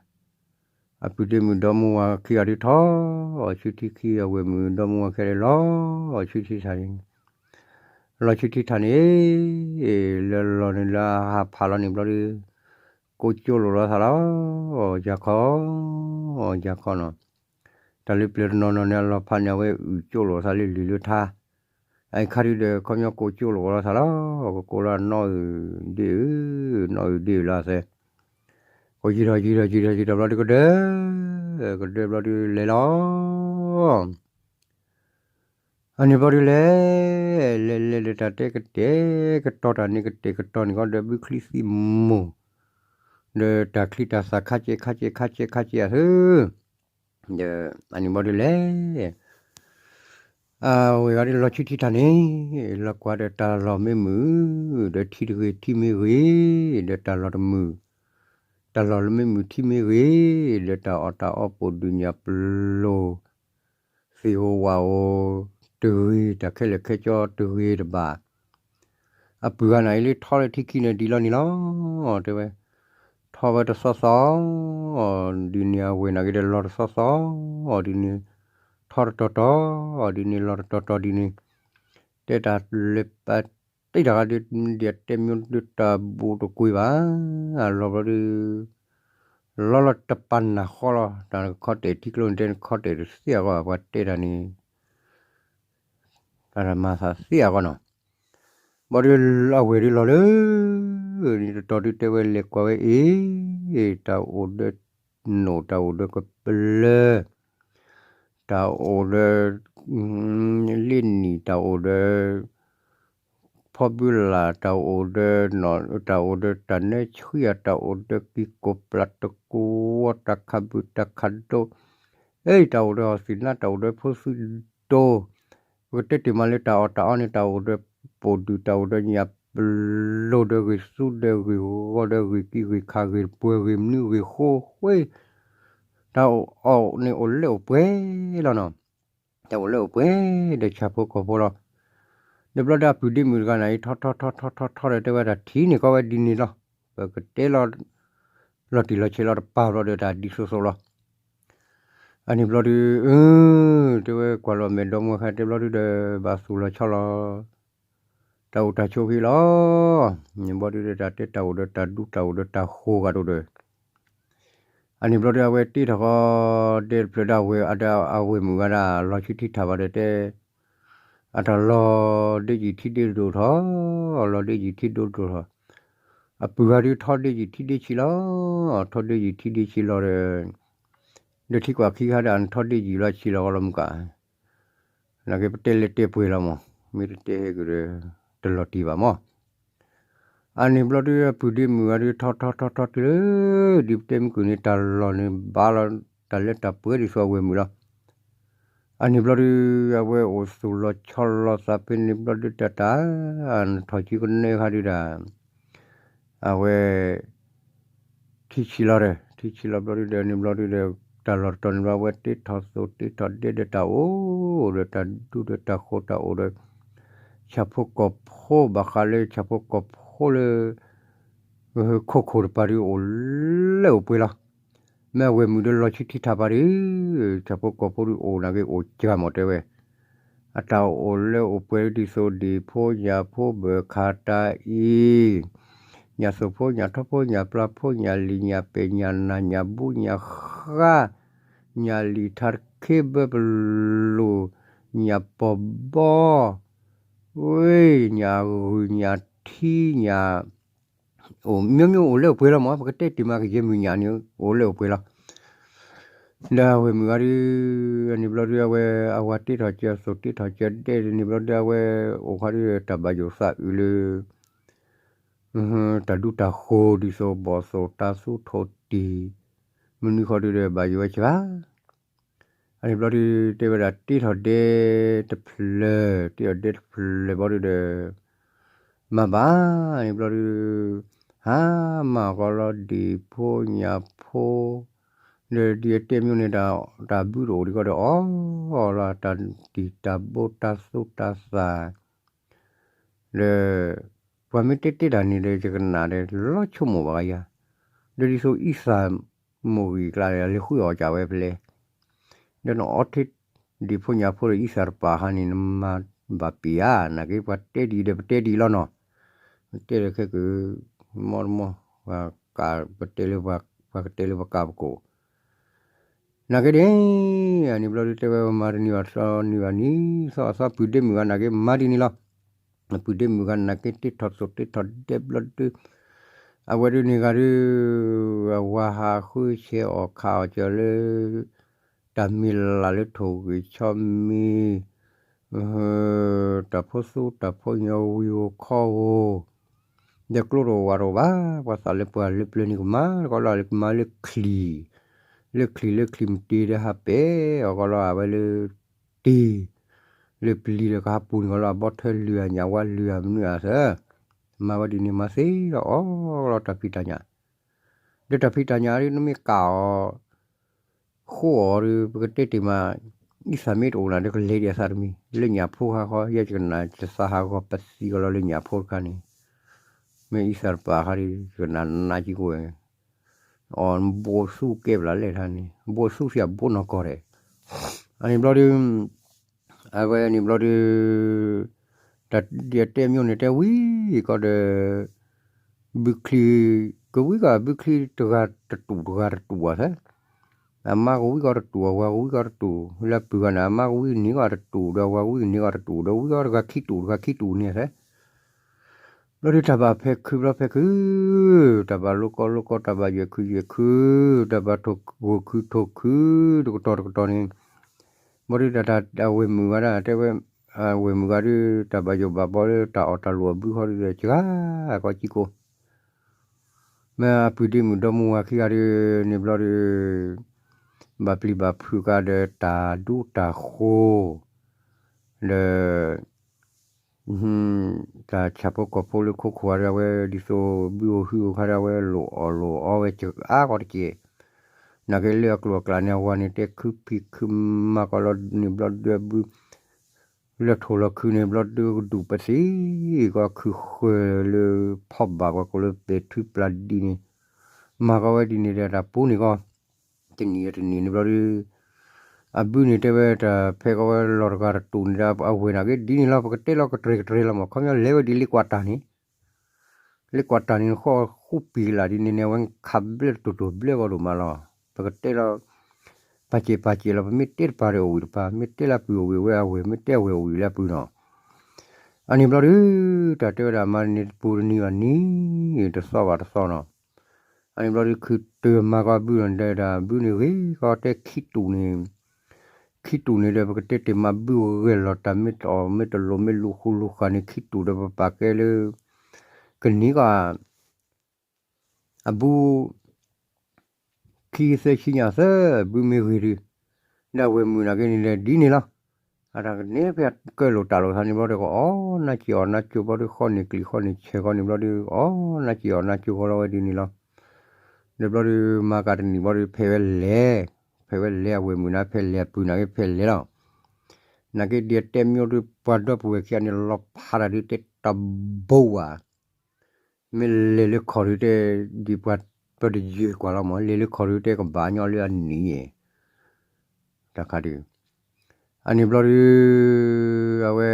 အပုၢ်ဒ့မုၣ်ဒီမါဝၤခံဂၤဒုးထီၣ်ဆူထံခံ, အဝဲၢ်မုၣ်ဒီမါဝၤခံဂၤဒုးလီၤဆူထံထၣ်န့ၣ်, လီၤဆူထံထၣ်န့ၣ်, လၢလီၤန့ၣ်လၢအဟးဖးလီၤန့ၣ်ဘျီဒုး ကိးကၠိလိာ်လီၤသးလီၤ, ယၤခီ, ယၤခီနီၤ, တၢ်လၢပျၢၤတနီၤနီၤန့ၣ် အလီၤဖးန့ၣ် အဝဲအုၣ်ကၠိလိာ်သးလၢလံၤလၢထါ, အခါဒုးဒီး ခီပညီကိးကၠိလိာ်လီၤသးလီၤ, ကကိးလၢအနီၢ်အုၣ်ဒ့အုၣ်, နီၢ်အုၣ်ဒ့အုၣ်လီၤသဲ, ကိးယံာ်ထီၣ်ယံာ်ထီၣ်ယံာ်ထီၣ်ယံာ်ထီၣ်ဘျီဒုးကဒၢ, ကဒၢဘျီဒုးလဲၤလီၤ အန့ၣ်ဘျီဒုးလဲၤ, လဲၤလဲၤဒီးတၢ်တဲကတဲာ်ကတီၤ တၢ်န့ၣ်ကတဲာ်ကတီၤန့ၣ်ကီးဒီးဘုချံသံမိၢ်, ဒီးတၢ်ချံတၢ်သၣ်ခါကဲခါကဲခါကဲခါကဲအသု, ဒီးအန့ၣ်ဘျီဒုးလဲၤ, အဝဲဂၤဒုးလီၤဆူထံထၣ်န့ၣ်, လီၤကွၢ်ဒီးတၢ်လီၢ်မ့ၢ်မုာ်, ဒီးထံတဂ့ၤထံမ့ၢ်ဂ့ၤ, ဒီးတၢ်လီၢ်တမုာ်, တၢ်လီၢ်လၢမ့ၢ်မုာ်ထံမ့ၢ်ဂ့ၤ, ဒီးတၢ်အီၣ်တၢ်အီပိာ်ဒုးညၣ်ပျိၤ သ့ၣ်ဧိၤဝၣ်ဧိၤတဂ့ၤ, တၢ်ခဲလၢာ်ခဲဆ့တဂ့ၤတဘၣ်, အပုၢ်ဂၤန့ၣ်လၢထီလၢထံခံန့ၣ်ဒ်လီၤန့ၣ်လီၤ, တဲဝဲ, ထီဝဲတသီသီ, ဒ်န့ၣ်အဝဲၢ်နာ်က့ဒီးလီၤတသီသီ, ဒ်န့ၣ်, ထီတတီၤတီၤ, ဒ်န့ၣ် လီၤတတီၤတီၤဒ်န့ၣ်, တဲတၢ်လၢပတ့တၢ်ဂၤဒုး, ဒ်တဲမ့ၢ်ဒုးတၢ်ဘူးတကွံဘၣ်, အလီၤဘျီဒုး လီၤလီၤတပာ်နၢ်ဃီလီၤ, တၢ်နခီတဲာ်ထံကျိန့ၣ် တဲနခီတဲာ်တသ့အဂီၢ် ပှၤတဲတၢ်န့ၣ်, တၢ်မၤသးသ့အဂီၢ်နီၤ, ဘျီဒုးအဝဲၢ်ဒုးလီၤလၢ, န့ၣ်တတီၤဒုးတဲဝဲလဲၤကွၢ်ဝဲအ့ၣ်, တၢ်အိၣ်ဒီးနိၣ် တၢ်အိၣ်ဒီးကပျၢၤ, တၢ်အိၣ်ဒီး လ့နံၣ် တၢ်အိၣ်ဒီး ဖ ဖီဘုလၢ် တၢ်အိၣ်ဒီး တၢ်အိၣ်ဒီးတၢ်နၢဆှံဧါ, တၢ်အိၣ်ဒီးကံကိၢ်ပျၢ်တကူဝီ, တၢ်ခးဘုၣ်တၢ်ခးဒိ, အဲ တၢ်အိၣ်ဒီးဟီၣ်သ့ၣ်နါ, တၢ်အိၣ်ဒီးဖိသုဒိၣ်, ပကတဲတ့ၢ်မးလၢတၢ်အီၣ်တၢ်အီန့ၣ် တၢ်အိၣ်ဒီးပိာ်ဒူၣ်, တၢ်အိၣ်ဒီးညၣ်ပလိၢ်, ဒီးဂ့ၢ်သူဒီးဂ့ၢ်ဂီၤ, ဒီးဂ့ၢ်ကံဂ့ၢ်ခး, ဂ့ၢ်ပှဲၤဂ့ၢ်မနုၤဂ့ၢ်ဃိဃ့, တၢ်အီၣ်န့ၣ်အိၣ်လၢအိၣ်ပှဲၤလီၤနီၤ. တၢ်အိၣ်လၢအိၣ်ပှဲၤဒီးဆၣ်ဖိကီၢ်ဖိလီၤ. ဒီးဘျီဒီးအပုၢ်ဒ့မုၣ်တဂၤန့ၣ် ထီထီထီထီထီထီဒီး တဲဝဲဒၣ်ထံန့ၣ် ကီဝဲဒ်န့ၣ်လီၤ. ပကတဲလီၤ လီၤတံၢ်လီၤဆဲးလီၤတပာ်ဘျီဒီး တၢ်ဒ်သိးသိးလီၤ. အန့ၣ်ဘျီဒီး တဲဝဲကွၢ်လီၤမဲာ်ဒီမါဝၤခါ တဲဘျီဒုဒီး ဘၣ်သူၣ်လီၤဆီလီၤ တၢ်အိၣ်တၢ်ဆိးဖဲလီၤ. န့ၣ်ဘျီဒုဒီး တၢ်တဲတၢ်အိၣ်ဒီးတၢ်ဒူ တၢ်အိၣ်ဒီးတၢ်ဃိၤဂၤဒိၣ်ဒီး အန့ၣ်ဘျီဒီး အဝဲတ့ထီၣ်ဃီဒဲတဖျၢၣ်ဒီး အဝဲၢ်မုၣ်ဂၤဒၣ် လီၤဆံထံထၣ်ဘၣ်ဒီး တဲ အတၢ်လီၤဒ့ယံာ်ထံဒ့ဒိၣ်ထီၣ်, လီၤဒ့ယံာ်ထံဒိၣ်ဒိၣ်ထီၣ်, အပုၢ်ဂၤဒုးထီၣ်ဒ့ယံာ်ထံဒ့ဆံးလီၤ. ထီၣ်ဒ့ယံာ်ထံဒ့ဆံးလီၤဒီး ဒီးထံကွၢ်ခံခါဒၣ် နထီၣ်ဒ့ယံာ်လီၤဆံးလီၤဃီလီၤမုၢ်ကၢ်, နာ်က့ပတဲလဲၤတဲပှဲၤလီၤမး, မ့ၢ်တတဲဟဲက့ၤဒီး တလီၤတံၢ်ဘၣ်မး. အန့ၣ်ဘျီဒုး အပုၢ်ဒ့မုၣ်ဂၤဒုး ထီၣ်ထီၣ်ထီၣ်ထီၣ်တုၤလၢ ဒ်ပတဲမုၢ်ကုၢ်န့ၣ် တၢ်လီၢ်န့ၣ်ဘၣ်လီၤ တၢ်လၢတၢ်ပှဲၤဒ်သိးအဝဲၢ်မုၣ်လီၤ. အန့ၣ်ဘျီဒုး အဝဲအိၣ်သူၣ်လီၤဆီလီၤသးဖဲန့ၣ်ဘျီဒုး တၢ်တၢ် နထီၣ်စုကနဲခါဒုးဒၣ် အဝဲ ထံဆံးလီၤဒီး ထံဆံးလီၤဘျီဒုးဒီး န့ၣ်ဘျီဒုးဒီး တၢ်လီၢ်တတီၤန့ၣ်ဘျီ အဝဲတ့ထီၣ်သိၣ်တ့ထီၣ်ဒဲဒီးတၢ်အိၣ်ဒီးတၢ်ဒူဒီးတၢ်ဃိၤတၢ်အိၣ်ဒီး ဆၣ်ဖိကီၢ်ဖိဘၣ်ဃးလၢဆၣ်ဖိကီၢ်ဖိလၢ ခိခိၣ်တပၤဒုးအိၣ်လၢအိၣ်ပှဲၤလီၤ. မ့ၢ်အဝဲၢ်မုၣ်ဒီးလီၤဆံထံထၣ်ပၤဒုး ဆၣ်ဖိကီၢ်ဖိဒုးအိၣ်နာ်က့အိၣ်စှၤမးတဲဝဲ အတၢ်အိၣ်လၢအိၣ်ပှဲၤဒ်သိးဒ့ၣ်ဖိညၣ်ဖိဘၢၣ်ခးတၢ်အံၤ, ညၣ်သိၣ်ဖိညၣ်ထီဖိညၣ်ပျၢ်ဖိညၣ်လံၤညၣ်ပဲာ်ညၣ်နၢ်ညၣ်ဘူးညၣ်ဃါ, ညၣ်လံာ်ထါတခ့ဘၢပလိၣ်, ညၣ်ပီၢ်ဘီ, ဝ့ၢ်ညၣ်ဂုၢ်ညၣ်ထံညၣ် အိၣ် မျိုးမျိုးအိၣ်လၢအိၣ်ပှဲၤလီၤမး ပကတဲတ့ၢ်မးကယဲၢ်မုၢ်ညၣ်န့ၣ် အိၣ်လၢအိၣ်ပှဲၤလီၤ. ဒီးအဝဲၢ်မုၣ်ဂၤဒုး အန့ၣ်ဘျီဒုး အဝဲအဝၤတ့ထီၣ်ကၢသိၣ်တ့ထီၣ်ကၢဒဲန့ၣ်ဘျီဒုး အဝဲအိၣ်ခါဒုး တၢ်ဘၣ်ယိၣ်သးအုးလၢ တၢ်ဒူတၢ်ဃိၤဒ်သိးဘီၣ်သိၣ်တၢ်သူထိၣ်တံၢ် မနုၤဃီဒုးဒီးဘၣ်ယိၣ်ဝဲစှၤ အန့ၣ်ဘျီဒုး တဲဝဲဒၣ်တ့ထီၣ်ဒဲတဖျၢၣ် တ့ထီၣ်ဒဲတဖျၢၣ်ဘျီဒုးဒီး မၤဘၣ်န့ၣ်ဘျီဒုး ဟါမၢ်ကီလီၤဒ့ၣ်ဖိညၣ်ဖိ ဒီးဒ်အတဲမ့ၢ်န့ၣ် တၢ်ဘုတအိၣ်ဒံးကီးဒီး အီၣ်လီၤတၢ်တံၢ်တၢ်ဘိတၢ်သူတၢ်သၣ် ဒီး ပှၤမ့ၢ်တဲတဲတၢ်န့ၣ်ဒီး ယကနၣ်ဒီး လီၤဆိကမိၣ်ဘၣ်ဂၤယၤ, ဒီးဒ်သိးအံသၣ်မိၢ်ဂံၢ်ကျါ လဲၤဃုအီၣ်ကၢ်ဝဲဖဲလဲၣ်, ဒီးနအီထ့ဒ့ၣ်ဖိညၣ်ဖိဒီးအံသၣ်တပာ်ဟါန့ၣ် နမၤဘၣ်ပ့ၤဧါ, နာ်က့ပှၤတဲဒ်ဒီးပတဲဒ်လီၤနီၤ, တဲဒီးခဲက မီတမီ ပတဲလၢ ပှၤကတဲလၢပကးပကိး နာ်က့ဒ် အန့ၣ်ဘျီဒုးတဲဝဲမၤတနံၤဘၣ်သီနံၤဘၣ်နံၤ သီအသီပုၢ်ဒ့မုၣ်ဂၤနာ်က့မၤဒ်န့ၣ်လီၤ. ပုၢ်ဒ့မုၣ်ဂၤနာ်က့တ့ထီၣ်သိၣ်တ့ထီၣ်ဒဲဘျီဒုး အဝဲဒုးန့ၣ်ဂၤဒုး အဝၤဟးဃုဆဲးအီၣ်ခးအီၣ်ကၢၤလၢ တၢ်မံၤလၢ်လၢထိၣ်ဂ့ၤဆီမံၤ တၢ်ဖိသူတၢ်ဖိညိဝံၤဧိၤခီဧိၤ ဒီးကျိတအိၣ်ဝးတအိၣ်ဘၣ်, ပှၤသးလၢပှၤလၢပျၢၤန့ၣ်ကမၤကီလီၤ လၢကမၤလၢချံၣ်, လၢချံၣ်လၢချံၣ်မတ့ၤဒီးဟးပဲာ်အီၤကီလီၤ အဝဲလၢတ့ၢ်, လၢပျံၤဒီးကဟးပူၤန့ၣ်ကီလီၤ အဘီထၢလုၢ်ဧါ ညၣ်ဝါလုၢ်ဧါမနုၤဧါသၢ, မၤဝဲဒ်န့ၣ်မၤသ့ဒီးအီၣ်လီၤတၢ်ဖံးတၢ်ညၣ်, ဒီးတၢ်ဖံးတၢ်ညၣ်ဒ်နမ့ၢ်ကးအီၤ ဃိအီၤဒီး ပကတဲတ့ၢ်မး အံသၣ်မ့ၢ်တအိၣ်နၤဒီးကလဲၤဒံးအသးတမံၤ လၢညၣ်ဖိခါဃီ ယဲယကနၣ်တသးဟးဂီၤပသံကီးလီၤလၢညၣ်ဖိတခါန့ၣ်, မ့ၢ်အံသၣ်တပာ်ခါဒီး ယကနၣ်နးကံကိးဝဲ, အီၤဘိသူကဲပျၢ်လဲၣ်ထါန့ၣ် ဘိသူသ့ၣ်အဘိနီၢ်ကီၢ်ဒဲး, အန့ၣ်ဘျီဒုး အဝဲန့ၣ်ဘျီဒုး တၢ်ဒ်အတဲမ့ၢ်န့ၣ်တဲဝံၤကီးဒီး ဘုချံ ကဝံကီးဘုချံတဂၤတတူၢ်တဂၤတတူၢ်အီၤသၢ, အမါကဝံကီးတတူၢ် အဝၤကဝံကီးတတူၢ် လၢအပုၢ်ဂၤန့ၣ် အမါကဝံန့ၢ်ကီးတတူၢ် ဒီးအဝၤကဝံန့ၢ်ကီးတတူၢ် ဒီးဝံကီးတဂၤခံတူၢ်တဂၤခံတူၢ်န့ၣ်သၢ ဘျီဒုးတၢ်ဘၣ်ဖဲခုဘျီဖဲခု, တၢ်ဘၣ်လိကီလိကီ တၢ်ဘၣ်ယွဲၢ်ခုယွဲၢ်ခု, တၢ်ဘၣ်ထိၣ်ဂိၢ်ခုထိၣ်ခု, တကတီၢ်တကတီၢ်န့ၣ်, ဘျီဒုးတၢ်တၢ်အဝဲၢ်မုၣ်ဝဲဒၣ်တဲဝဲ, အဝဲၢ်မုၣ်ဂၤဒုး တၢ်ဘၣ်ယိၣ်ဘၣ်ဘီလၢတၢ်အီၣ်တၢ်လိၣ်အဘုဃီဒုး စှၤကီးကံကိၢ် မ့ၢ်အပုၢ်ဒ့မုၣ်ဒီမါဝၤခံဂၤဒုး န့ၣ်ဘျီဒုး ဘၣ်ပျံၤဘၣ်ဖုးကဒီးတၢ်ဒူတၢ်ဃိၤ ဒီး တၢ်ဆၣ်ဖိကီၢ်ဖိလၢခိခိၣ်ဂၤဒုး အဝဲဒ်သိးဘုအိၣ်ဟုၣ်အိၣ်ခါဒီး အဝဲလိၣ်အီၣ်လိၣ်အီဝဲစှၤကီးတက့ၢ်. နာ်က့လၢအကျိၤအကျဲန့ၣ် အဝၤန့ၣ်တဲခုဖံးခုမၤကီးလီၤန့ၣ်ဘျီဒုး အဘု လၢထိၣ်လီၤခုန့ၣ်ဘျီဒုး ကဒူၣ်ပသံၣ်ကီးခုဃၢၤလၢဖီဘၣ်ပှၤကိးလၢပဲာ်ထူပျၢ်ဒံးန့ၣ် မၤကီးဝဲဒ်န့ၣ်ဒီးတၢ်ပူၤန့ၣ်ကီး တနံၤအတနံၤန့ၣ်ဘျီဒုး အဘုန့ၣ်တဲဝဲတၢ်ဖဲကီးဝဲလီၤတဂၤတတူၢ်န့ၣ်ဒီး အဝဲၢ်နာ်က့ဒ်န့ၣ်လီၤ ပကတဲလီၤကတြဲၤကတြဲၤလီၤမး ခီပညီလဲၤဝဲဒ်လ့ကွၢ်တၢ်န့ၣ် လ့ကွၢ်တၢ်န့ၣ် နဃီဃူပံၤလၢ်ဒ်န့ၣ်န့ၣ် အဝဲခးဘျဲၣ်တတူၢ်တူၢ်ဘျဲၣ်ကီးဒိၣ်မးလီၤ ပကတဲလီၤ ပာ်စဲးပာ်စဲးလီၤ ပမ့ၢ်တဲတပၤဒီးအိၣ်ဝံၤတပၤ မ့ၢ်တဲလၢအပုၢ်အိၣ်ဝံၤဝဲ အဝဲၢ်မ့ၢ်တဲအဝဲၢ်အိၣ်ဝံၤလၢအပုၢ်နီၤ အန့ၣ်ဘျီဒုး တၢ်တဲဝဲဒၣ်မၤန့ၣ်တပူၤတနံၤဘၣ်နံၤ တသီဘၣ်တသီနီၤ အန့ၣ်ဘျီဒုး ခုတုၤမၤကီးဘုဒီး ဘုန့ၣ်ဂ့ၤကီးတဲခံတူၢ်န့ၣ် ခံတူၢ်န့ၣ်ဒီး ပကတဲတ့ၢ်မးဘုဂဲၤလီၤတၢ်မ့ၢ်တအီၣ်မ့ၢ်တလိၣ်မ့ၢ်လူၤဃူလူၤဃာ်န့ၣ် ခံတူၢ်ဒီးပပာ်ကဲလၢ ကနံၤကီး အဘု ခံသၢဆံညါသၢ ဘုမ့ၢ်ဂ့ၤဒုး ဒီးအဝဲၢ်မုၣ်နာ်က့န့ၣ်ဒီးဒ်န့ၣ်လီၤ. အတၢ်ကန့ၣ်ဖဲကၢၢ်လိာ်တၢ်လိာ်သးန့ၣ်ဘျီဒီး ကအီၣ်နၢ်က့ၤအီၣ်နၢ်ကၠိဘျီဒီး ဃီန့ၣ်ကျံၤဃီန့ၣ်ဆဲးဃီန့ၣ်ဘျီဒီး ကအီၣ်နၢ်က့ၤအီၣ်နၢ်ကၠိဃီလီၤဝဲဒ်န့ၣ်လီၤ. ဒီးဘျီဒီး မၤကတနံၤဘျီဒီး ဖဲးဝဲလဲၤ ဖဲးဝဲလဲၤအဝဲၢ်မုၣ်နာ်က့ ဖဲးလဲၤအပုၢ်နာ်က့ ဖဲးလဲၤလီၤ. နာ်က့ဒ်အတဲမ့ၢ်အိၣ်ဒီး ပှၤဒီပုၢ်ဝဲၢ်ခံဂၤန့ၣ် လီၤဖးတၢ်ဒုးတဲတဘိဝဲ မ့ၢ်လဲၤလၢခီၣ်ဒုးတဲ ဒ်ပှၤပတယုၢ်ကွၢ်လီၤမး လဲၤလၢခီၣ်ဒုးတဲကဘၣ်ညီလၢအနံၤ တၢ်ခါဒုး အန့ၣ်ဘျီဒုး အဝဲ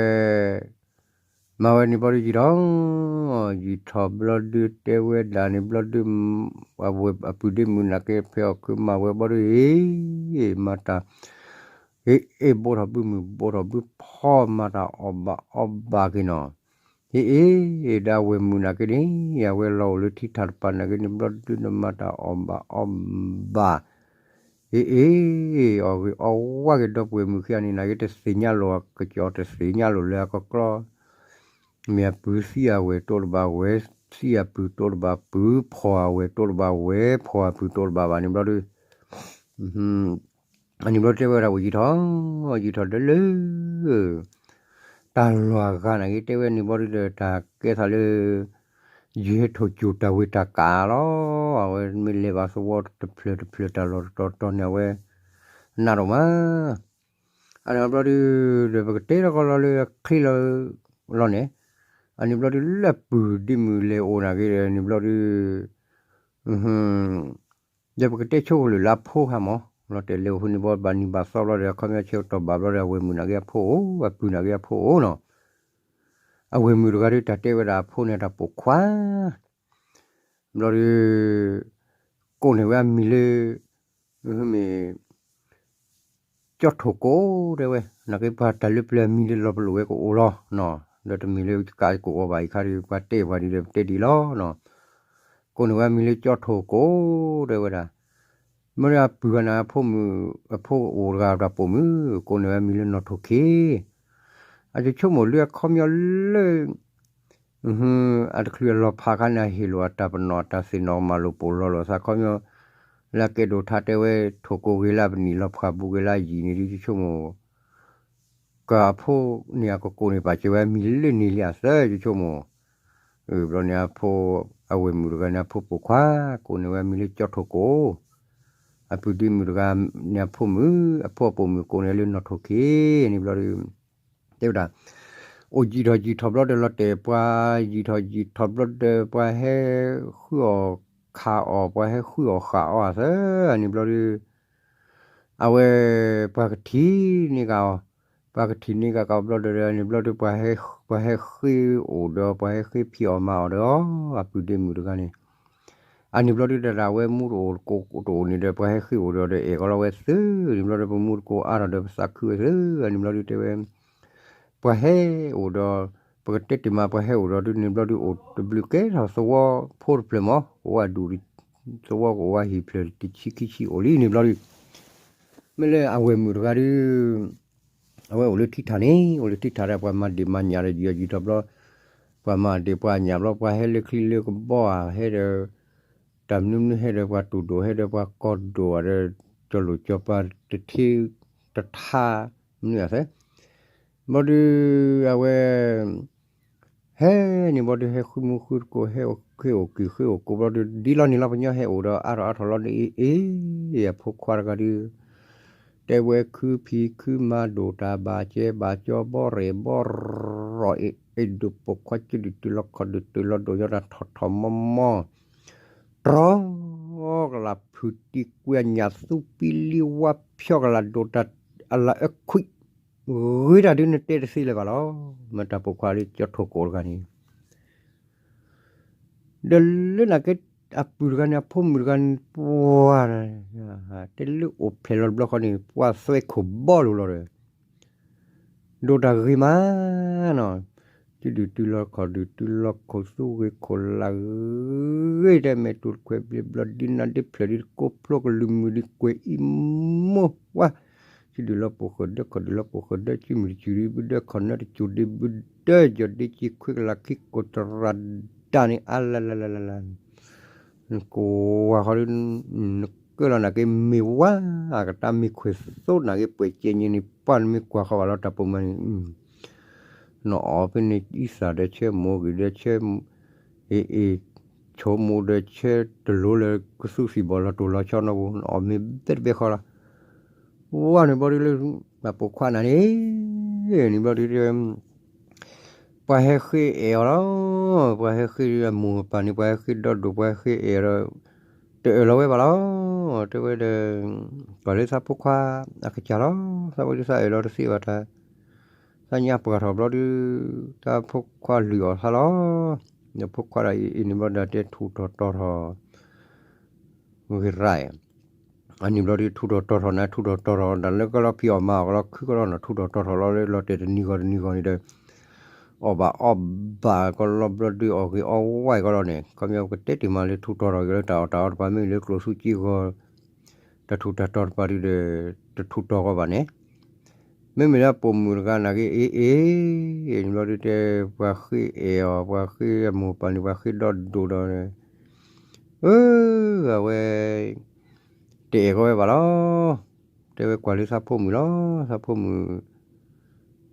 မၤဝဲန့ၣ်ဘျီဒုးယံာ်ထီၣ် ယံာ်ထီၣ်ဘျီဒုးတဲဝဲဒၣ်န့ၣ်ဘျီဒုး အပုၢ်ဒ့မုၣ်နာ်က့ဖဲအီၣ်ခုမၤဝဲဘျီဒုး မၤတၢ် ဟ့ၣ်အ့ၣ်ဘိထီၣ်ဘုမုၢ်ဘိထီၣ်ဘုဖီမၤတၢ်အီၣ်ဘၣ်အီဘၣ်က့ၤနီၤ ဟ့ၣ်အ့ၣ် ဒီးအဝဲၢ်မုၣ်နာ်က့န့ၣ် အဝဲလီၤအိၣ်လၢထံထၣ်တပၤနာ်က့န့ၣ်ဘျီဒုး နမၤတၢ်အီၣ်ဘၣ်အီဘၣ် ဟ့ၣ်အ့ၣ် အီၣ်ဂ့ၤအီဝါက့ၤဒီပုၢ်ဝဲၢ်မုၣ်ခံဂၤန့ၣ် နာ်က့တသ့ၣ်ညါလိာ် ကစီၤတသ့ၣ်ညါလိာ်လၢအကကျီ မ့ၢ်အပုၢ်သံအဝဲၢ်တိတဘၣ် ဝဲၢ်သံအပုၢ်တိတဘၣ် ပုၢ်ဖီၣ်အဝဲၢ်တိတဘၣ် ဝဲၢ်ဖီၣ်အပုၢ်တိတဘၣ်ဘၣ်န့ၣ်ဘျီဒုး အန့ၣ်ဘျီတဲဝဲဒၣ်အိၣ်ယံာ်ထီၣ် ယံာ်ထီၣ်ဒီးလၢ တၢ်လီၢ်အဂၤနာ်က့တဲဝဲန့ၣ်ဘျီဒုးဒီး တၢ်ကဲထီၣ်လၢ ယဟဲထိၣ်ကၠိၣ်တၢ်ဝ့ၢ်တၢ်ကးလီၤ. အဝဲမ့ၢ်လဲၤဘၣ်သဝီတဖျၢၣ်တဖျၢၣ်တၢ်လီၢ်တတီၤတီၤန့ၣ် အဝဲ နးဒိၣ်မး အန့ၣ်ဘျီဒုး ဒီးပကတဲလီၤကီးလီၤလၢအချ့လီၤ လီၤန့ၣ် အန့ၣ်ဘျီဒုးလၢအပုၢ်ဒ့မုၣ်လဲၤအိၣ်နာ်က့ဒီးန့ၣ်ဘျီဒုး ဒီးပကတဲဆိကမိၣ်လၢအဖိဟါမး လီၤတဲာ်လဲၤအိၣ်ဖဲန့ၣ်ဘျီဘၣ်နံၤဘၣ်သီဘျီဒီး အခီပညီဆၢကတီၢ်ဘၣ်ဘျီဒီး အဝဲၢ်မုၣ်နာ်က့အဖိအိၣ် အပုၢ်နာ်က့အဖိအိၣ်နီၤ အဝဲၢ်မုၣ်တဂၤဒုးတၢ်တဲဝဲဒၣ်အဖိန့ၣ်တၢ်ပိာ်ခွါ ဘျီဒုး ကိးန့ၢ်ဝဲအမံၤလၢ မ့ၢ် ကၠီထိၣ်ကိးတဲဝဲ နာ်က့ပှၤတၢ်လၢပျၢၤအမံၤလၢလီၤပလိာ်ဝဲကအိၣ်လီၤ ဒီးတမ့ၢ်လၢကးကိးအီၤဘၣ်အံၤခါဒီး ပှၤတဲပှၤဒ်ဒီးပတဲဒ်လီၤ ကိးန့ၢ်ဝဲအမံၤလၢကၠီထိၣ်ကိးတဲဝဲဒၣ် မ့ၢ်အပုၢ်ဂၤန့ၣ် အဖိမုၣ် အဖိအိၣ်တဂၤတၢ်ပိာ်မုၣ် ကိးန့ၢ်ဝဲအမံၤလၢနီၢ်ထိၣ်ခ့ အဆိကမိၣ်လၢအခီပညီလၢ အတချုးအလီၤဖးခါန့ၣ် အဟ့ၣ်လိာ်အတၢ်ပနီၣ်အတၢ်သ့ၣ်နီၣ်မၤလိာ်ပိာ်လီၤလိာ်သးခီပညီ လၢအကဲဒိၣ်ထါတဲဝဲ ထိၣ်ကိးဂ့ၤလၢအပနံၣ်လီၤဖးဘူးဂ့ၤလၢအယံာ်န့ၣ်ဒုးဆိကမိၣ် ကၢ်အဖိန့ၣ် အကကိးန့ၢ်ပာ်စၢၤဝဲအမံၤလၢန့ၣ်လံအသၢယဆိကမိၣ် ဘျီန့ၣ်အဖိ အဝဲၢ်မုၣ်တဂၤန့ၣ် အဖိပိာ်ခွါ ကိးန့ၢ်ဝဲအမံၤလၢကၠီထိၣ်ကိး အပုၢ်ဒ့မုၣ်တဂၤန့ၣ် အဖိမုၣ် အဖိအပိာ်မုၣ်ကိးန့ၢ်လၢနီၢ်ထိၣ်ခ့န့ၣ်ဘျီဒုး တဲဝဲဒၣ် အိၣ်ယံာ်ထီၣ်ယံာ်ထီၣ်ဘျီဒီးလီၤတဲာ်ပှၤ ယံာ်ထီၣ်ယံာ်ထီၣ်ဘျီဒီး ပှၤဟဲဃုအီၣ်ခးအီၣ် ပှၤဟဲဃုအီၣ်ဃးအီၣ်အသးန့ၣ်ဘျီဒုး အဝဲ ပှၤကထံၣ်န့ၢ်က့ၤအီၤ ပှၤကထံၣ်န့ၢ်က့ၤအီၤဘျီဒီး န့ၣ်ဘျီဒုး ပှၤဟဲဃ့အိၣ်ဒီး ပှၤဟဲဃ့ဖံးအီၣ်မၤအီၣ်ဒီး အပုၢ်ဒ့မုၣ်တဂၤန့ၣ် အန့ၣ်ဘျီဒုးတၢ်ဒၣ်ဝဲမူတအိၣ်တကိးတအိၣ်န့ၣ်ဒီး ပှၤဟဲဃ့အိၣ်ဒီး အဲၣ်ကီးလီၤဝဲသု န့ၣ်ဘျီဒီး ပမူတကိးအါထီၣ်ဒီး ပသးခုဝဲသု အန့ၣ်ဘျီဒုးတဲဝဲ ပှၤဟဲအိၣ်ဒီး ပကတဲတ့ၢ်မး ပှၤဟဲအိၣ်ဒီးဒုးန့ၣ်ဘျီဒုး အိၣ်တဘျုးကဲထီၣ်သဝီဖိတဖျၢၣ်မး ကအိၣ်ဝဲဒူၣ် သဝီကအိၣ်ဝဲဟံၣ်ဖျၢၣ်တဆံခံဆံအိၣ်လံန့ၣ်ဘျီဒုး မ့ၢ်လၢအဝဲၢ်မုၣ်တဂၤဒုး အဝဲအိၣ်လၢထံထၣ်န့ၣ် အိၣ်လၢထံထၣ်ဒီး ပှၤမၤဒ့ၣ်မၤညၣ်ဒီး ယံာ်ယံာ်ထီၣ်ဘျီ, ပှၤမၤဒ့ၣ်ပှၤညၣ်ဘျီ ပှၤဟဲလၢချံလၢကဘီဧါ, ဟဲဒီး တၢ်မနုၤမနုၤ ဟဲဒီးပှၤတူၢ်ဒိၣ် ဟဲဒီးပှၤကီၢ်ဒိၣ်ဧါဒီး ကၠီၤလိာ်ကၠီၤပၤတထ့တထါ မနုၤအသဲ ဘျီဒုး အဝဲ ဟဲန့ၣ်ဘျီဒုး ဟဲဃုမူဃုတကိး ဟဲအိၣ်ဃ့အိၣ်က့ၤ ဃ့အိၣ်ကိးဘျီဒုး ဒ်လီၤန့ၣ်လီၤ ပညီဟဲအိၣ်ဒီးအါထီၣ်အါထီၣ်လီၤဒီး အ့ၣ်အ့ၣ် အဖိခွါတဂၤဒုး တဲဝဲခုဖံးခုမၤဒိၣ်တၢ်ဘၣ်ကဲဘၣ်ကၠီ ဘီရဲၣ်ဘီရီၣ် အ့ၣ်အ့ၣ်ဒိၣ်ပိာ်ခွါ စုဒုၣ်တုၤလီၤခီၣ်ဒုၣ်တုၤလီၤဒိၣ် ယီတၢ်ထီၣ်ထီၣ်မီမီ တြီကလၢ်ဖုးတံၢ်ကွံာ်အညၣ်သူပံလံဝါဖျီကလၢ်ဒိၣ်တၢ်အလၢအခွံ ဂ့ၤတၢ်ဒုးနတဲတသ့လၢၤဘၣ်လီၤ. မ့ၢ်တၢ်ပိာ်ခွါလၢကၠီထိၣ်ကိးတဂၤန့ၣ် ဒီးလၢနာ်က့ အပုၢ်တဂၤန့ၣ် အဖိမုၣ်တဂၤန့ၣ် ပှၤ တဲလၢအိၣ်ဖျဲၣ်လီၤတဘျီဃီန့ၣ် ပှၤသွဲခိၣ်ဘီလိာ်လီၤဒီး ဒိၣ်တၢ်ဂ့ၤမးနီၤ, စုဒုၣ်တုၤလီၤခီၣ်ဒုၣ်တုၤလီၤခိၣ် သူဂ့ၤခိၣ်လၢဂ့ၤ တဲမဲာ်တူၢ်ခွဲးဘျ့ဘျီဒ်နၤဒ်ဖျၢၣ်ဒ်တကိးဖျိကလုၢ်မုၢ်ဒ်ကွဲၤအံၤမိၢ်ဝါ စုဒုၣ်လီၤပိာ်ဃုာ်ဒၢ ခီၣ်ဒုၣ်လီၤပိာ်ဃုာ်ဒၢ စုမုၢ်တစူၢ်ဒ်ဘုဒၢ ခီၣ်နၢတစူၢ်ဒ်ဘုဒၢ ယီၢ်ဒ့က့ၤခွံကလးခံကိးတရၣ်ဒၣ်န့ၣ် အါလၢလၢလၢလၢလၢ နကွၢ်ဃီဒီး နကၢၢ်လီၤနာ်က့မ့ၢ်ဝါ အကတၢ်မ့ၢ်ခွဲးသိးနာ်က့ ပှဲၤကဲညါန့ၣ် ပှၢ်နမ့ၢ်ကွၢ်ဃီဘၣ်လီၤ တၢ်ပိာ်မုၣ်န့ၣ် နအီၣ်ဖဲန့ၣ်အံသၣ်ဒီးဆၢ မိၢ်ဂံၢ်ဒီးဆၢ အ့ၣ်အ့ၣ် ဆိမိၣ်ဒီးဆၢတလိၤလၢကသူစံၣ်ဘီၣ်လီၤတိၢ်လီၤဆီနီၢ်ပူၤ နအီၣ်မ့ၢ်ဘဲတဘဲဃီလီၤ ဝါန့ၣ်ဘျီဒုးလၢ အပိာ်ခွါနၤန့ၣ် န့ၣ်ဘျီဒုး ပှၤဟဲဃ့အဲၣ်အီၤလီၤ. ပှၤဟဲဃ့အမိၢ်အပၢ်န့ၣ် ပှၤဟဲဃ့ဒီဒိၣ် ပှၤဟဲဃ့အဲၣ်ဒီး တအၢၣ်လီၤဝဲဘၣ်လီၤ. တဲဝဲဒီး ပှၤလၢသးဖိခွါအကစၢ်လီၤ. သးဝဲဒုးသးအၢၣ်လီၤတသ့ဘၣ်တၢ် သးညါပှၢ်ထီၣ်ဘျီဒုး သးဖိခွါလုၢ်အီၣ်သးလီၤ. ဒီးဖိခွါဒီးအံၤန့ၣ်ဘျီဒုးတဲထူၣ်ထီၣ်တီၢ်ထီၣ် ဂ့ၤရၣ် အန့ၣ်ဘျီဒုး ထူၣ်ထီၣ်တီၢ်ထီၣ်န့ၣ် ထူၣ်ထီၣ်တီၢ်ထီၣ် တၢ်လၢကလီဖံးအီၣ်မၤအီၣ်ကလီ ခုကလီနီၤ ထူၣ်ထီၣ်တီၢ်ထီၣ်လီၤလၢလီၤတဲာ်တနံၤဂီၤတနံၤဂီၤန့ၣ်ဒီး အီၣ်ဘၣ်အီၣ်ဘၣ်ကလီဘျီဒုး အီၣ်ဂ့ၤအီၣ်ဝါကလီန့ၣ် ခီပညီပကတဲတ့ၢ်မးလၢထူၣ်တီၢ်ထီၣ်က့ၤလၢတၢ်အီၣ်တၢ်အီတပၤ မ့ၢ်လၢကျိၣ်စူကၠံဂီၤ တၢ်ထူၣ်တၢ်တီၢ်တပၤဒုးဒီး တထူၣ်တီၢ်ကီဘၣ်န့ၣ် မ့မ့ၢ်လၢပိာ်မုၣ်တဂၤနာ်က့ အ့ၣ်အ့ၣ် န့ၣ်ဘျီဒုးတဲ ပှၤဃ့အဲၣ်အီၤ ပှၤဃ့အမိၢ်ပၢ်န့ၣ် ပှၤဃ့ဒီဒိၣ်ဒီး အၢ အဝဲ တအဲၣ်ကီဝဲဘၣ်လီၤ. တဲဝဲကွၢ်လၢသးဖိမုၣ်လီၤ. သးဖိမုၣ်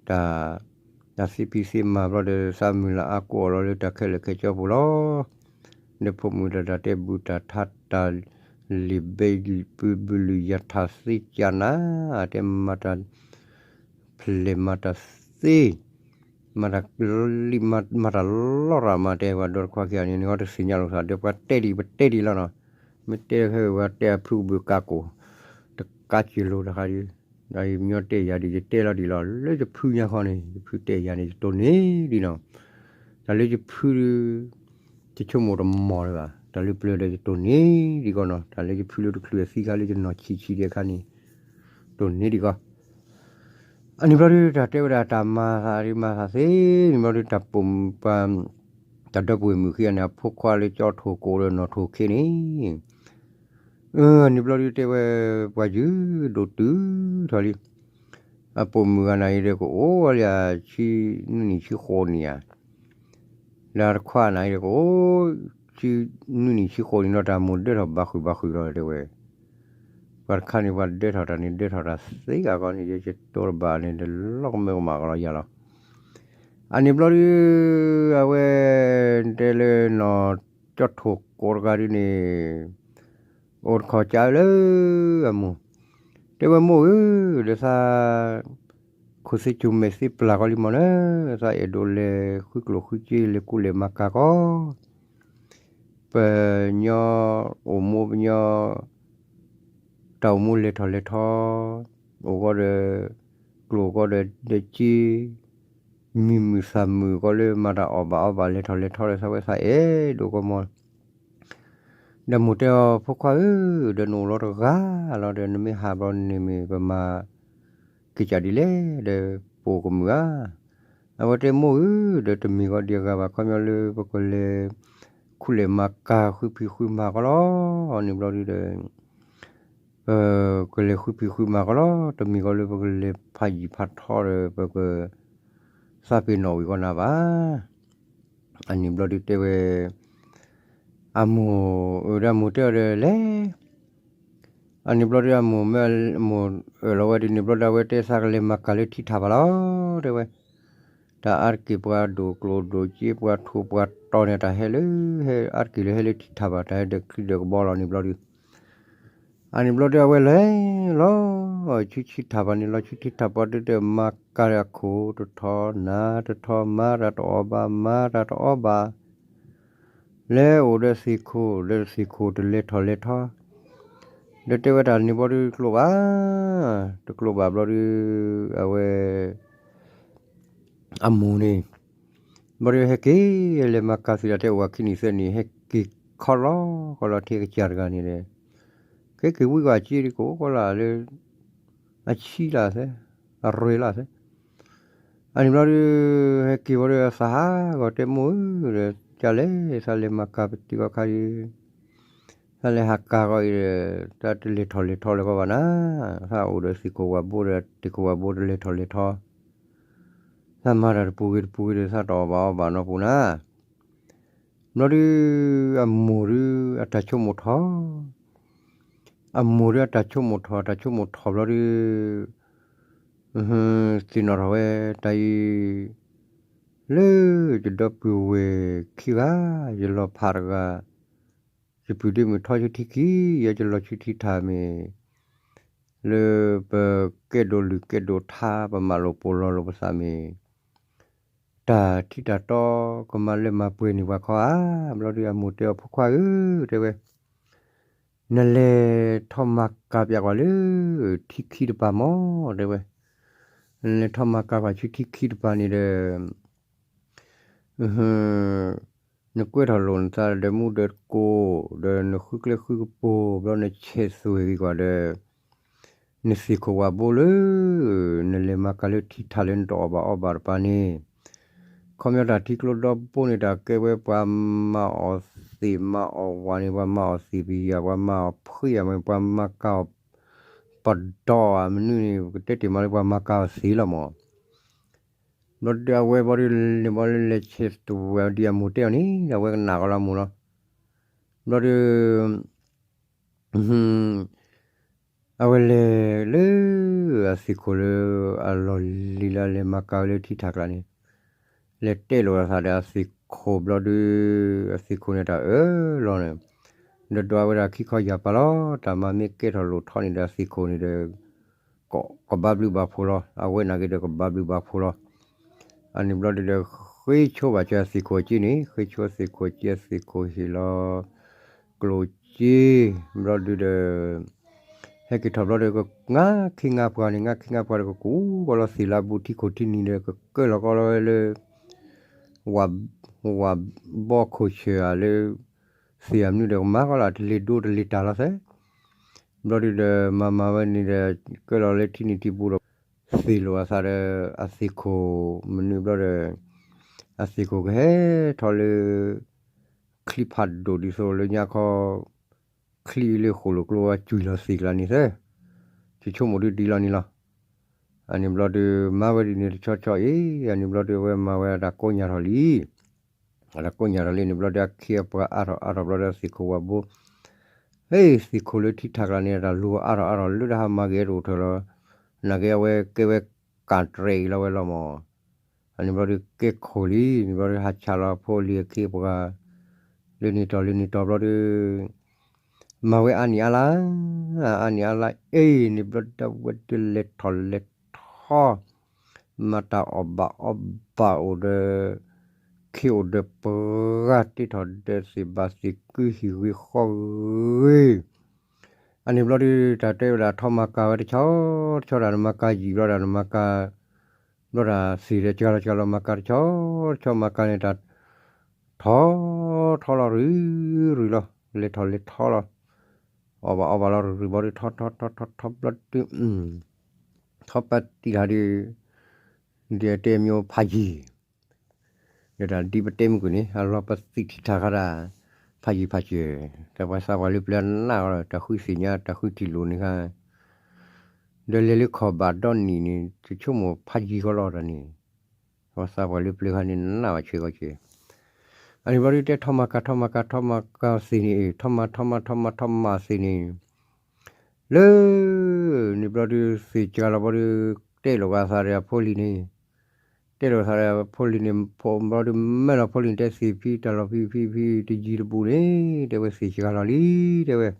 တၢ် တၢ်သ့ဖံးသ့မၤဘျီဒီး သးမုၢ်လၢ်အါကိးအီၤလီၤလၢတၢ်ခဲလၢာ်ခဲဆ့ပူၤလီၤ. ဒီးဖိမုၣ်တၢ်တၢ်တဲဘူးတၢ်ထါတၢ်လံာ်ဘဲပုၢ်ဘုလုၢ်ယၤထၣ်သ့ကၢ်နၤ တဲမၤတၢ် ဖျဲၣ်မၤတၢ်သ့ မၤတၢ်လံ မၤတၢ်လီရၣ်မး တဲပှၤဒီတခွါခံဂၤန့ၣ် နဂီၢ်တသ့ၣ်ညါလိာ်သး ဒီးပှၤတဲဒံးပတဲဒံးလီၤနီၤ. မ့ၢ်တဲခဲဝဲပှၤတဲအဖုကဘုးကးကိာ် တကးစၢ်လိာ်တခါဒံး ဒီးယမညီတဲယၤဒံး ယတဲလီၤဒံးလီၤ လၢယဖုညါဃီန့ၣ် ယဖုတဲယၤန့ၣ် ယတိၢ်န့ၢ်ဒံးနီၤ. တၢ်လၢယဖု ယဆိကမိၣ်တမီၢ်လၢၤဘၣ် တၢ်လၢပျၢၤဒီးယတိၢ်န့ၢ်ဒံးကီးနီၤ တၢ်လၢယဖုလၢတချုးအသံခါလၢယနီၢ်ဆံးဆံးဒံးအခါန့ၣ် တိၢ်န့ၢ်ဒံးကီး အန့ၣ်ဘျီဒုး တၢ်တဲဝဲဒၣ်တၢ်မၤသးဒ်မၤသးသ့ န့ၣ်ဘျီဒုး တၢ်ပိာ်မုၣ်ပှၤ တၢ်ဒီပုၢ်ဝဲၢ်မုၣ်ခံဂၤန့ၣ် အဖိခွါလၢကၠီထိၣ်ကိးဒီးနီၢ်ထိၣ်ခ့န့ၣ် အန့ၣ်ဘျီဒုးတဲဝဲ ပှၤယုၢ်ဒိၣ်တုၤထီၣ်လံ အပိာ်မုၣ်ဂၤနၤအံၤဒီးကအိၣ်ဝဲလၢဆံနွံနံၣ်ဆံဃိးနံၣ်ဧါ လၢတခွါနၤအံၤဒီးကအိၣ် ဆံနွံနံၣ်ဆံဃိးနံၣ်ဒီး တၢ်မိၢ်ဒၢထီၣ်ဘၣ်ဃုာ်ဘၣ်ဃုာ်လီၤတဲဝဲ ပှၤတခါန့ၣ် ပှၤဒၢထီၣ်တၢ်န့ၣ် ဒၢထီၣ်တၢ်သ့ဂၤဃီန့ၣ် ယကတိၤတဘၣ်န့ၣ် တလီၢ်ကမၢကမၣ်ကလီၤယၤလီၤ. အန့ၣ်ဘျီဒုး အဝဲ တဲလၢနီၢ်ကၠီထိၣ်ကိးတဂၤဒုးန့ၣ် အိၣ်တခီၣ်ကၢလၢအမိၢ် တဲဝဲမိၢ်ဧၢ ဒီးသး ခိၣ်သ့ၣ်ကၠိမဲာ်သ့ၣ်ပျၢ်ကီလံမီၢ်လၢ သးအဲၣ်ဒိးလဲၤဃုကျိၣ်ဃုစ့လဲၤကူလဲၤမၤကၤကီ ပညီအိၣ်မူပညီ တၢ်အိၣ်မူလဲၤထီၣ်လဲၤထီ အိၣ်ကီဒီး ကျိၣ်ကီဒီး ဒီးစ့ မံၤမုာ်သၣ်မုာ်ကီလၢမၤတၢ်အီၣ်ဘၣ်အီဘၣ်လဲၤထီၣ်လဲၤထီဒီး သးဝဲသးအဲၣ်ဒိးကီမီၢ် ဒီးမိၢ်တဲအီၤ ဖိခွါဧၢ ဒီးနအိၣ်လီၤတဂၤလီၤဒီး နမ့ၢ်ဟးဘျီန့ၣ်မ့ၢ်ပမၤ က့ၤကဒ်လဲၣ်ဒီး ပအိၣ်ကမုာ်ဧါ. အဝဲတဲမိၢ်ဧၢ ဒီးတမ့ၢ်ဂီၤဒံးအဂၤဘၣ် ခီပညီလၢပကလဲၤ ခူလဲၤမၤကၤဃုဖံးဃုမၤကီလီၤ. န့ၣ်ဘျီဒုးဒီး ပကလဲၤဃုဖံးဃုမၤကီးလီၤ. တမ့ၢ်ကီးလၢပကလဲၤဖးယံာ်ဖးထီဒီး ပကသးပ့ၤနီၣ်ဝံၤကီးနၤဘၣ်. အန့ၣ်ဘျီဒုးတဲဝဲ အမိၢ်, အၢ ဒီးအမိၢ်တဲအီၤဒီးလဲၤ အန့ၣ်ဘျီဒုးအမိၢ်မ့ၢ်အမိၢ်အၢၣ်လီၤဝဲဒ်န့ၣ်ဘျီဒုး အဝဲတဲသးကလဲၤမၤကၤလၢထံထးဘၣ်လီၤ တဲဝဲ. တၢ်အါတက့ၢ်ပှၤဒိၣ်ကျိၣ်ဒိၣ်စ့ ပှၤထူးပှၤတီၤန့ၣ် တၢ်ဟဲလၢ ဟဲအါတက့ၢ်လၢဟဲလၢထံထးဘၣ် တၢ်ဟဲဒီးချံဒီးကဘီလီၤန့ၣ်ဘျီဒုး အန့ၣ်ဘျီဒုးအဝဲလဲၤလီၤ ဆူထံထးဘၣ်န့ၣ်လီၤ. ဆူထံထးဘၣ်ဒုးဒီး မၤကၤဒီးအခိၣ်တထီၣ် နါတထီၣ် မၤတၢ်တအီၣ်ဘၣ် မၤတၢ်တအီၣ်ဘၣ် လဲၤအိၣ်ဒီးသ့ၣ်ခိၣ် ဒီးသ့ၣ်ခိၣ်တလဲၤထီၣ်လဲၤထီ ဒီးတဲဝဲတၢ်န့ၣ်ဘျီဒုးတကျိးဘၣ်, တကျိးဘၣ်ဘျီဒုး အဝဲ အမိၢ်န့ၣ် ဘျီဒုးဟဲက့ၤ လဲၤမၤကၤသ့ၣ်တဖၣ်တဲအိၣ်ဝဲခံနံၣ်သၢနံၣ် ဟဲက့ၤခီလီၤ ခီလီၤထံကစၢ်တဂၤန့ၣ်ဒီး က့ၤက့ၤဝံကီၢ်အစ့ဒီး ကအိၣ်ကီးလၢ အဆံလၢ်သဲ အရ့လၢ်သဲ အန့ၣ်ဘျီဒုး ဟဲက့ၤဘျီဒုး သးဟးဂီၤတဲမိၢ်ဧၢဒီး ကလဲၤ သးလဲၤမၤကၤပတံၤကီၢ်ခါဒီး သးလဲၤဟးကၤဂီၤအံၤဒီး တၢ်တလဲၤထီၣ်လဲၤထီလၢၤကီးဘၣ်နၤ, သးအိၣ်ဒီးသ့ၣ်ခိၣ်ဝၤဘိဒီး သ့ၣ်ခိၣ်ဝၤဘိတလဲၤထီၣ်လဲၤထီ, သးမၤတၢ်တပူၤဂ့ၤတပူၤဂ့ၤဒီး သးတအီၣ်ဘၣ်အီဘၣ်နီၢ်ပူၤနၤ. ဘျီဒုး အမိၢ်ဒုးအတၢ်ဆိကမိၣ်ထီၣ်, အမိၢ်ဒုးအတၢ်ဆိကမိၣ်ထီၣ် တၢ်ဆိကမိၣ်ထီၣ်ဘျီဒုး သ့ၣ်နီၣ်ထီၣ်ဝဲ တၢ်အံၤ လၢယဒီပုၢ်ဝဲၢ်ခံဂၤ ယလီၤဖးတဂၤ, ယပုၢ်ဒ့မုၣ်ထီဆူထံခံ, ယဲယလီၤဆူထံထးမ့ၢ် လၢပကဲဒိၣ်လုၢ်ကဲဒိၣ်ထါ ပမၤလိာ်ပိာ်လီၤလိာ်ပသးမ့ၢ် တၢ်ထံတၢ်တီကမၤလၢမၤပှဲၤန့ၢ်ပှၤခီဧါ. ဘျီဒုးအမိၢ်တဲအီၤ ဖိခွါဧၢ, တဲဝဲ, နလဲၤထီၣ်မၤကၤပျးကွၢ်လၢ ထံခံတပၤမၢ်, တဲဝဲ, နလဲၤထီၣ်မၤကၤကွၢ်ဆူထံခံတပၤန့ၣ်ဒီး နကွဲထီၣ်လိာ်နသးဒီးမူဒီးကိၢ်, ဒီးနဃုကျဲဃုကပူၤ, ဘျီနဆဲးသွဲၣ်ဂ့ၤကွၢ်ဒီး နသ့ၣ်ခိၣ်ဝၤဘိလၢ နလဲၤမၤကၤလၢထံထးလၢနတအီၣ်ဘၣ်အီဘၣ်တပၤန့ၣ်, ခီပညီတၢ်ထံကျိဒီဘိန့ၣ် တၢ်ကဲဝဲပှၤမၤအီၣ်သ့ၣ်မၤအီၣ်ဝၤန့ၣ် ပှၤမၤအီၣ်သ့ၣ်ပယီၤ ပှၤမၤအီၣ်ဖှံယၤမ့ၢ် ပှၤမၤကၤအီၣ်ပဒီအမနုၤန့ၣ် ပကတဲတ့ၢ်မးလၢပှၤမၤကၤအီၣ်သ့လီၤမၢ်. ဘျီဒုးအဝဲဘျီဒုးန့ၣ်ဘျီလၢလဲၤဆဲးသွဲၣ်ဒ်အမိၢ်တဲအီၤန့ၣ် အဝဲကနၣ်ကီးလၢအမိၢ်လီၤ. ဘျီဒုး အဝဲလဲၤလၢ အသ့ၣ်ခိၣ်လၢ အလီၢ်လံၤလၢအလဲၤမၤကၤဝဲလၢထံထးကျါန့ၣ်, လဲၤတဲလိာ်အသးဒီးအသ့ၣ်ခိၣ်ဘျီဒုး အသ့ၣ်ခိၣ်န့ၣ်တၢ်အၢၣ်လီၤန့ၣ်, ဒီးဒွးဝဲဒၣ်ခံခီယၢ်ပၤလီၤ. တၢ်မၤမ့ၢ်ကဲထီၣ်လိာ်ထီန့ၣ်ဒီးအသ့ၣ်ခိၣ်န့ၣ်ဒီး ကဘၣ်ဘျုးဘၣ်ဖှိၣ်လီၤ. အဝဲနာ်က့ဒီးကဘၣ်ဘျုးဘၣ်ဖှိၣ်လီၤ. အန့ၣ်ဘျီဒုးဒီး ဃ့ဆိဘၣ်စၢၤအသ့ၣ်ခိၣ်အစ့န့ၣ်, ဃ့ဆိအသ့ၣ်ခိၣ်စ့ အသ့ၣ်ခိၣ်ဟ့ၣ်လီၤ ကျိၣ်စ့, ဘျီဒုးဒီး ဟဲက့ၤထီၣ်ဘျီဒီး ကငါခ့ငါပှၤန့ၣ် ငါခ့ငါပှၤဒီး ကကူးကီးလီၤသ့ၣ်လၢအဘူး ထံခိၣ်ထံနံၤဒီး ကကၢလီၤကီးလီၤဝဲလၢ ဝၤဘီခိၣ်ဆၢၣ်ဧါလၢ သ့ၣ်အမနုၤဒီး ကမၤကီးလၢတလ့ၤဒိတလ့ၤတၢ်လီၤသဲ. ဘျီဒုးဒီး မၤမၤဝဲန့ၣ်ဒီး ကၢလီၤလၢထံနံၤထံဘူးဒီး သ့ၣ်လိာ်အသးဒီး အသ့ၣ်ခိၣ်မနုၤဘျီဒီး အသ့ၣ်ခိၣ်ကဟဲထီၣ်လၢ ချံဖးဒိၣ်ဒ်သိးလၢညါခီ ချံလၢဃိၣ်လိာ်ကျိအကွံာ်လီၤသ့ၣ်ကျါန့ၣ်သၢ, ယဆိကမိၣ်ဒုးဒ်လီၤန့ၣ်လီၤ. အန့ၣ်ဘျီဒုး မၤဝဲဒ်န့ၣ်တဆီဆီအံၤ, အန့ၣ်ဘျီဒုးအဝဲမၤဝဲအတၢ်ကိးညါထီၣ်လံ အတၢ်ကိးညါထီၣ်လံန့ၣ်ဘျီဒုး အခ့အပှၤအါထီၣ်အါထီၣ်ဘျီဒီး အသ့ၣ်ခိၣ်ဝၤဘိ, ဟ့ၣ် သ့ၣ်ခိၣ်လၢထံထးကျါန့ၣ် အတၢ်လူၤအါထီၣ်အါထီၣ်လၢတၢ်ဟးမၤဂ့ၤတအိၣ်ထီၣ်လီၤ. နာ်က့အဝဲကဲဝဲကၣ်တြဲၤအံၤလီၤဝဲလီၤမၢ်. အန့ၣ်ဘျီဒုးကဲခိၣ်လံ, န့ၣ်ဘျီဒုးဟးဆှးလီၤဖိလံၤအခ့အပှၤ လၢန့ၣ်တီၢ်လၢန့ၣ်တီၢ်ဘျီဒုး မၤဝဲအါနံၣ်အါလါ, အါနံၣ်အါလါအံၤန့ၣ်ဘျီဒုး အဝဲဒုးလဲၤထီၣ်လဲၤထီ မၤတၢ်အီၣ်ဘၣ်အီဘၣ်အိၣ်ဒီး ခ့အိၣ်ဒီးပှၤတ့ထီၣ်ဒီးသ့ၣ်ဘၣ်သ့ၣ်ကုဟံၣ်ဂ့ၤဃီဂ့ၤ, အန့ၣ်ဘျီဒုး တၢ်တဲဝဲဒၣ်ထီမၤကၤဝဲတဆီ တဆီဒၣ်နမၤကၤယံာ်ဘျီဒၣ်နမၤကၤ ဘျီဒၣ်သ့ၣ်ဒီးစှၤလီၤစှၤလီၤမၤကၤတဆီ တဆီမၤကၤန့ၣ်တၢ် ထီထီလီၤရုၢ်ရုၢ်လီၤ လဲၤထီၣ်လဲၤထီလီၤ အီၣ်ဘၣ်အီဘၣ်လီၤရုၢ်ရုၢ်ဘျီဒုး ထီထီထီထီထီဘျီဒုး ထီပတံၢ်တၢ်ဒုး ဒ်အတဲမ့ၢ်ဖးယံာ် ဒီးတၢ်ဒ်ပတဲမုၢ်ကွံာ်န့ၣ် အလီၤပသံးထံထးခါဒၣ် ဖးယံၤဖးစၢၤ, တၢ်ပှၤသးပှၢ်လၢပျၢၤနးအီၤ တၢ်ဃုသ့ၣ်ညါ တၢ်ဃုထံၣ်လိာ်န့ၣ်ခါ, ဒီးလဲၤလၢခီၣ်ဘၣ်ဒီနံၣ်န့ၣ် တဆိကမိၣ်ဖးယံၤဃီလီၤတၢ်န့ၣ်, ပှၤသးပှၢ်လၢပျၢၤခါန့ၣ် နးဝဲဆဲးဂီၤကဲ, အန့ၣ်ဘျီဒုတဲထီၣ်မၤကၤ ထီၣ်မၤကၤ ထီၣ်မၤကၤသ့ၣ်န့ၣ် ထီၣ်မၤ ထီၣ်မၤ ထီၣ်မၤ ထီၣ်မၤသ့ၣ်န့ၣ် လၢ န့ၣ်ဘျီဒု သ့ၣ်စှၤလီၤဘျီဒု တဲလိာ်ကသးဒီးအဖိလံၤန့ၣ်, တဲလိာ်ကသးဒီးအဖိလံၤန့ၣ် ဘျီဒု မဲၢ်လီၤဖိလံၤန့ၣ် တဲသ့ၣ်ဖံ တၢ်လီၢ်ဖံဖံဖံ တယံၤတဘူးန့ၣ် တဲဝဲသ့ၣ်စှၤလီၤလံ တဲဝဲ,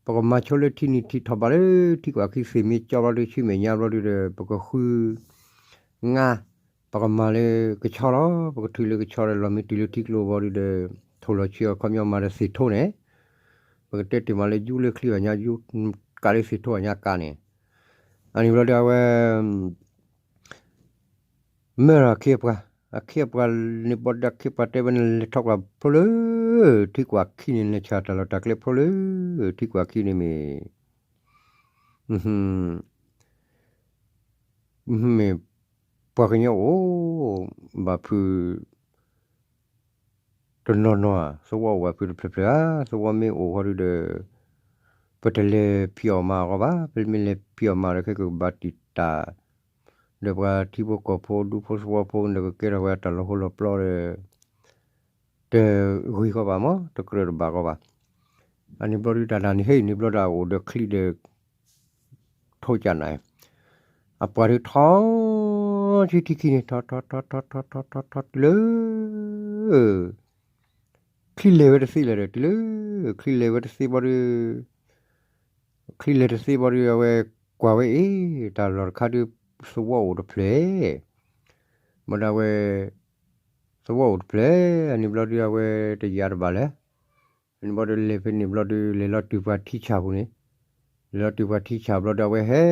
ပကမၤဆိလၢထံနံၤထံထီၣ်ဘၣ်လၢထံကွၢ်ခံ သ့ၣ်မ့ၢ်ကၠီဘျီဒု ဆူမဲာ်ညါဘျီဒုဒီး ပကဃု ငါ ပကမၤလၢကဆီလီၤ. ပကထုးလၢကဆီဒီး လီၤမ့ၢ်တုၤလၢထံကျိဘျီဒုဒီး ထိၣ်လီၤဆံအီၤ ခီပညီမၤဒီးသ့ၣ်ထိန့ၣ်, ပကတဲတ့ၢ်မးလၢယူလၢချံဘၣ်ညါ ယူကးလၢသ့ၣ်ထိဘၣ်ညါကးန့ၣ်, အန့ၣ်ဘျီဒုအဝဲ မၢလီၤအခ့အပှၤ, အခ့အပှၤန့ၣ်ဘျီဒု အခ့အပှၤတဲဝဲန့ၣ် လဲၤထီၣ်ကွၢ်ဖျိလၢ ထံကွၢ်ခံန့ၣ် လဲၤဆှၢတၢ်လီၢ်တၢ်ကျဲဖျိလၢ ထံကွၢ်ခံန့ၣ်မ့ၢ် မ့ၢ်ပှၤကညီအိၣ်ဘၣ်ဖုး တနီၤနီၤဧါ, သဝီအိၣ်ဘၣ်ဖုးတဖျၢၣ်ဖျၢၣ်ဧါ, သဝီမ့ၢ်အိၣ်ဃီဒုဒီး ပတလဲၤဖံးအီၣ်မၤအီၣ်ဃီဘၣ်, ပမ့ၢ်လဲၤဖံးအီၣ်မၤဒီး ခဲကဘၣ်တံာ်တာ် ဒီးပှၤထံဖိကီၢ်ဖိ ဒူဖိသဝီဖိန့ၣ် ကကဲထီၣ်ဝဲတၢ်လီၤဟိလီၤပျီဒီး တဂ့ၤဃီဘၣ်မး တကြၢးတဘၣ်ဃီဘၣ်. အန့ၣ်ဘျီဒုတၢ်ဒၣ်န့ၣ် ဟဲအံၤန့ၣ်ဘျီဒုအအိၣ်ဒီးချံဒီး ထိကနၤ, အပှၤဒုထီ ဆံထံခံန့ၣ် ထီထီထီထီထီထီထီထီတုၤလၢ ချံလဲၤဝဲတသ့လၢၤဒီး တုၤလၢ ချံလဲၤဝဲတသ့ဘျီဒု ချံလဲၤတသ့ဘျီဒု အဝဲကွၢ်ဝဲအ့ၣ် တၢ်လီၢ်တခါဒု သဝီအိၣ်တဖျၢၣ်, ဘၣ်ဒီးအဝဲ သဝီအိၣ်တဖျၢၣ် အန့ၣ်ဘျီဒုအဝဲတယာ်တဘၣ်လၢၤ, အန့ၣ်ဘျီဒုလဲၤဖဲန့ၣ်ဘျီဒု လဲၤလီၤတုၤပှၤထံဆၣ်ပူၤန့ၣ်, လဲၤလီၤတုၤပှၤထံဆၣ်ဘျီဒု အဝဲဟဲ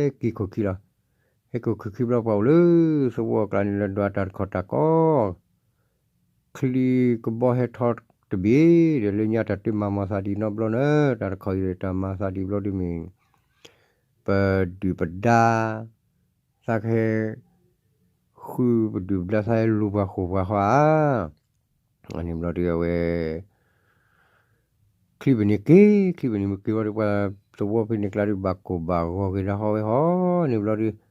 က့ၤခိၣ်ခံလီၤ. ဟဲက့ၤခိၣ်ခံဘျီ ပှၤအိၣ်လၢသဝီအကျါန့ၣ် လၢဒွးတၢ်တခီၣ်တၢ်ကီ ချံကဘီဟဲထီၣ်တဘ့ၣ်ဒီး လၢညါတၢ်တမၤမၤသးဒ်နီတဘျီန့ၣ် တၢ်တခီၣ်အံၤတၢ်မၤသးဒ်ဘျီဒုမ့ၢ် ပဒုၣ်ပဒါ သးကဟဲ ဃုပဒုၣ်ပဒါ သးဟဲလူၤပှၤဃိာ်ပှၤဃီဧါ. အန့ၣ်ဘျီဒုအဝဲ ချံပနံၤက့ၤ ချံပနံၤက့ၤဘျီဒု ပှၤသဝီဖဲန့ၣ်ကျါဒု ဘၣ်ကိၢ်ဘၣ်ဂီၤက့ၤဒၣ်ဃီဝဲဟီန့ၣ်ဘျီဒု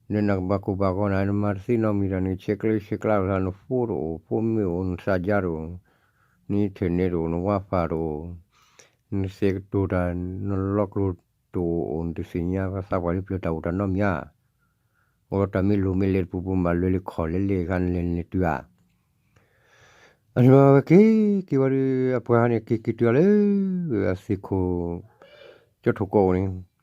နနၢ်ကဘၣ်ကိၢ်ဘၣ်ဂီၤနၤ နမၤတသ့နီတမံၤဒီး နဆဲးကျၢဆဲးကျါလီၤ နphoneတအိၣ် phoneမ့ၢ်အိၣ် နသးကြားတအိၣ် နinternetတအိၣ် နWi-Fiတအိၣ် နစဲးကတိၤတၢ် နလီကျိၤတအိၣ် နတသ့ၣ်ညါသးပှၢ်လၢပျၢၤတၢ်အိၣ်တၢ်နီတမံၤဧါ. အိၣ်ဒီးတၢ်မ့ၢ်လိၣ်မ့ၢ်လဲၤတပူၤပူၤ ဘၣ်လဲၤလၢခီၣ်လဲၤလဲၤခါ နလဲၤနလဲၤတုၤဧါ. အန့ၣ်ဘျီဝဲက့ၤ က့ၤဝဲဒု အပှၤန့ၣ် က့ၤက့ၤတုၤအီၤလၢ အသ့ၣ်ခိၣ် ကၠီထိၣ်ကီၢ်အိၣ်န့ၣ်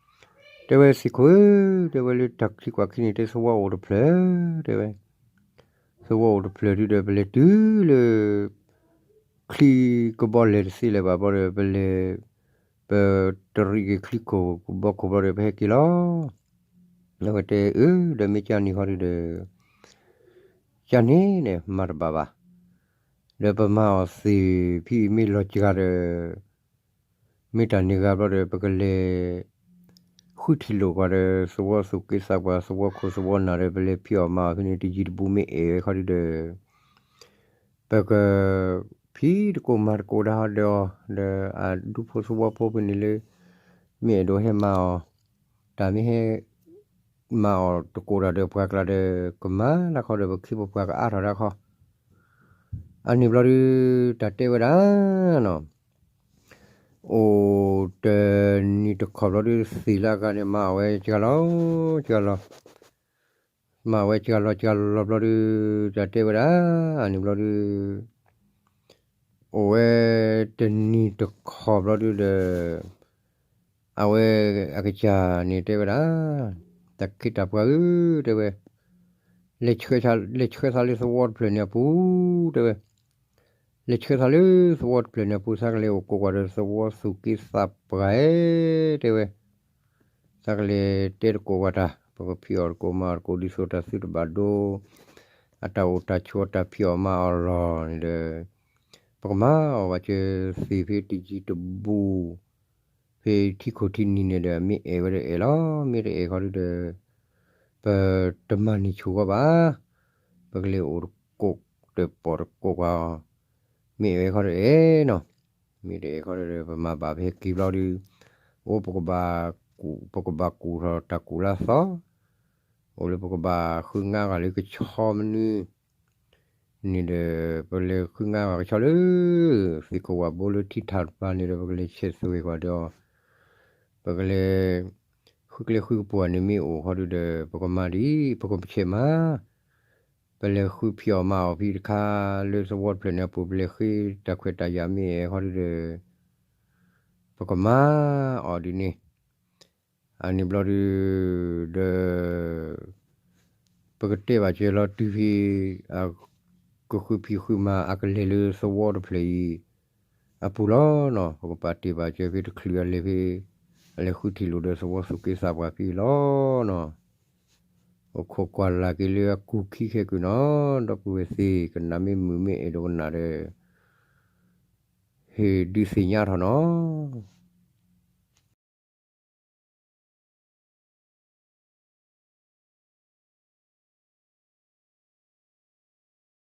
တဲဝဲသ့ၣ်ခိၣ်ဧၢ တဲဝဲလၢတၢ်ချံကွၢ်ခံန့ၣ် တဲသဝီအိၣ်တဖျၢၣ် တဲဝဲ သဝီအိၣ်တဖျၢၣ်ဒုဒီး ပလဲၤတုၤလၢ ချံကဘီလဲၤတသ့လၢၤဘၣ်ဘျီဒီး ပလဲၤ ပတရံးက့ၤချံခိၣ်ကဘီခိၣ်ဘျီဒီး ပဟဲက့ၤလီၤ. အဝဲတဲအၢ ဒီးမ့ၢ်ကန့ၣ်ဃီဒုဒီး ကန့ၣ်န့ၣ် မၤတဘၣ်ဘၣ်. ဒီးပမၤအီၤသ့ၣ်ဖံအံၤမ့ၢ်လီၤစှၤဒီး မ့ၢ်တၢ်န့ၢ်ဂၤဘျီဒီး ပကလဲၤ ဃုထံၣ်လိာ်ကွၢ်ဒီး သဝီသူၣ်က့သးပှၢ် သဝီခိၣ်သဝီနၢ်ဒီး ပလဲၤဖံးအီၣ်မၤအီၣ်ဖဲန့ၣ် တယံၤတဘူးမ့ၢ်အဲၣ်ဝဲခီဒုဒီး ပက ဖံးတကိးမၤတကိးဒၣ်ဟီဒီးအီၤ ဒီးအဒူဖိသဝီဖိဖဲန့ၣ်လၢ မ့ၢ်အဲၣ်ဒိးဟဲမၤအီၣ် တၢ်မ့ၢ်ဟဲ မၤအီၣ်တကိးတၢ်ဒီးပှၤကျါဒီး ကမၤဒၣ်ခီဒီး ပခ့ပပှၤကအါထီၣ်ဒၣ်ခီ အန့ၣ်ဘျီဒု တၢ်တဲဝဲဒၣ်နီၤ အိၣ်တနံၤတခီၣ်ဘျီဒု သ့ၣ်လၢအဂၤန့ၣ် မၤအီၣ်ဝဲစှၤလီၤ စှၤလီၤ မၤအီၣ်ဝဲစှၤလီၤစှၤလီၤဘျီဒု တၢ်တဲဝဲဒၣ် အန့ၣ်ဘျီဒု အိၣ်ဝဲတနံၤတခီၣ်ဘျီဒုဒီး အဝဲအကစၢ်န့ၣ်တဲဝဲဒၣ် တၢ်ခ့တၢ်ပှၤဧၢ တဲဝဲ လဲၤဆှၢသးလၢသဝီတဖျၢၣ်န့ၣ်အပူၤ တဲဝဲ လဲၤဆှၢသးလၢသဝီတဖျၢၣ်န့ၣ်အပူၤ သးကလဲၤအိၣ်ကိးကွၢ်ဒီးသဝီသူၣ်က့သးပှၢ်ဧၢ တဲဝဲ သးကလဲၤတဲတကိးကွၢ်တၢ် ပကဖံးအီၣ်တကိးမၤအီၣ်တကိး ဒ်သိးတၢ်သုတဘၣ်ဒိ အတၢ်အိၣ်တၢ်ဆိးအတၢ်ဖံးအီၣ်မၤအီၣ်လီၢ်န့ၣ်ဒီး ပကမၤအီၣ်ဘၣ်စၢၤသ့ၣ်ဖဲတယံၤတဘူး ဖဲထံခိၣ်ထံနံၤန့ၣ်ဒီး မ့ၢ်အဲၣ်ဝဲဒီးအဲၣ်လီၤ မ့ၢ်တအဲၣ်ဃီဒုဒီး ပတမၤန့ၢ်ဆူၣ်ဃီဘၣ် ပကလဲၤအိၣ်တကိးတပိာ်တကိးကွၢ်အီၤ မ့ၢ်အဲၣ်ဝဲခီဒီးအဲၣ်နီၤ, မ့ၢ်တအဲၣ်ခီဒီး ပမၤဘၣ်ဖဲက့ၤဘျီဒုး, အိၣ်ပကဘၣ်ကူၣ်, ပကဘၣ်ကူၣ်ထီၣ်တၢ်ကူၣ်လၢအသီ, အိၣ်လၢပကဘၣ်ဃုငါဂၤလၢကဆီမနုၤန့ၣ်ဒီး ပလဲၤဃုငါဂၤကဆီလၢ သ့ၣ်ကဝၣ်ဘိလၢထံထၣ်တပၤန့ၣ်ဒီး ပကလဲၤဆဲးသွဲၣ်ကွၢ်ဒီး ပကလဲၤ ဃုကျဲဃုကပူၤန့ၣ်မ့ၢ်အိၣ်ခီဒုးဒီး ပကမၤဒ်အံၤ, ပကဆဲးမၤ, ပလဲၤဃုဖံးအီၣ်မၤအီၣ်ဖံးတခါလၢသဝီတဖျၢၣ်န့ၣ်အပူၤ ပလဲၤဃ့တၢ်ခွဲးတၢ်ယာ်မ့ၢ်အဲၣ်ခီဒုးဒီး ပကမၤအီၤဒ်န့ၣ်, အန့ၣ်ဘျီဒုးဒီး ပကတဲဘၣ်စၢၤလီၤတုၤဖဲ ကဃုဖံးဃုမၤအကလဲၤလၢသဝီတဖျၢၣ်အံၤအပူၤလီၤနီၤ. ပကပာ်တ့ၢ်ဘၣ်စၢၤဖဲတချုးအလဲၤဖဲ အလဲၤဃုထံၣ်လိာ်ဒီးသဝီသူၣ်က့သးပှၢ်ဖဲအံၤလီၤနီၤ. အိၣ်ခိးကွၢ်လၢ်က့ၤလၢအကူၣ်ခံခဲကုၢ်နီၤ, ဒီပုၢ်ဝဲၢ်သ့ၣ် ကနၣ်မ့ၢ်မုာ်မ့ၢ်အဲၣ်ဒိးကနၣ်ဒီး ဟ့ၣ်ဒုးသ့ၣ်ညါထီၣ်နီၤ.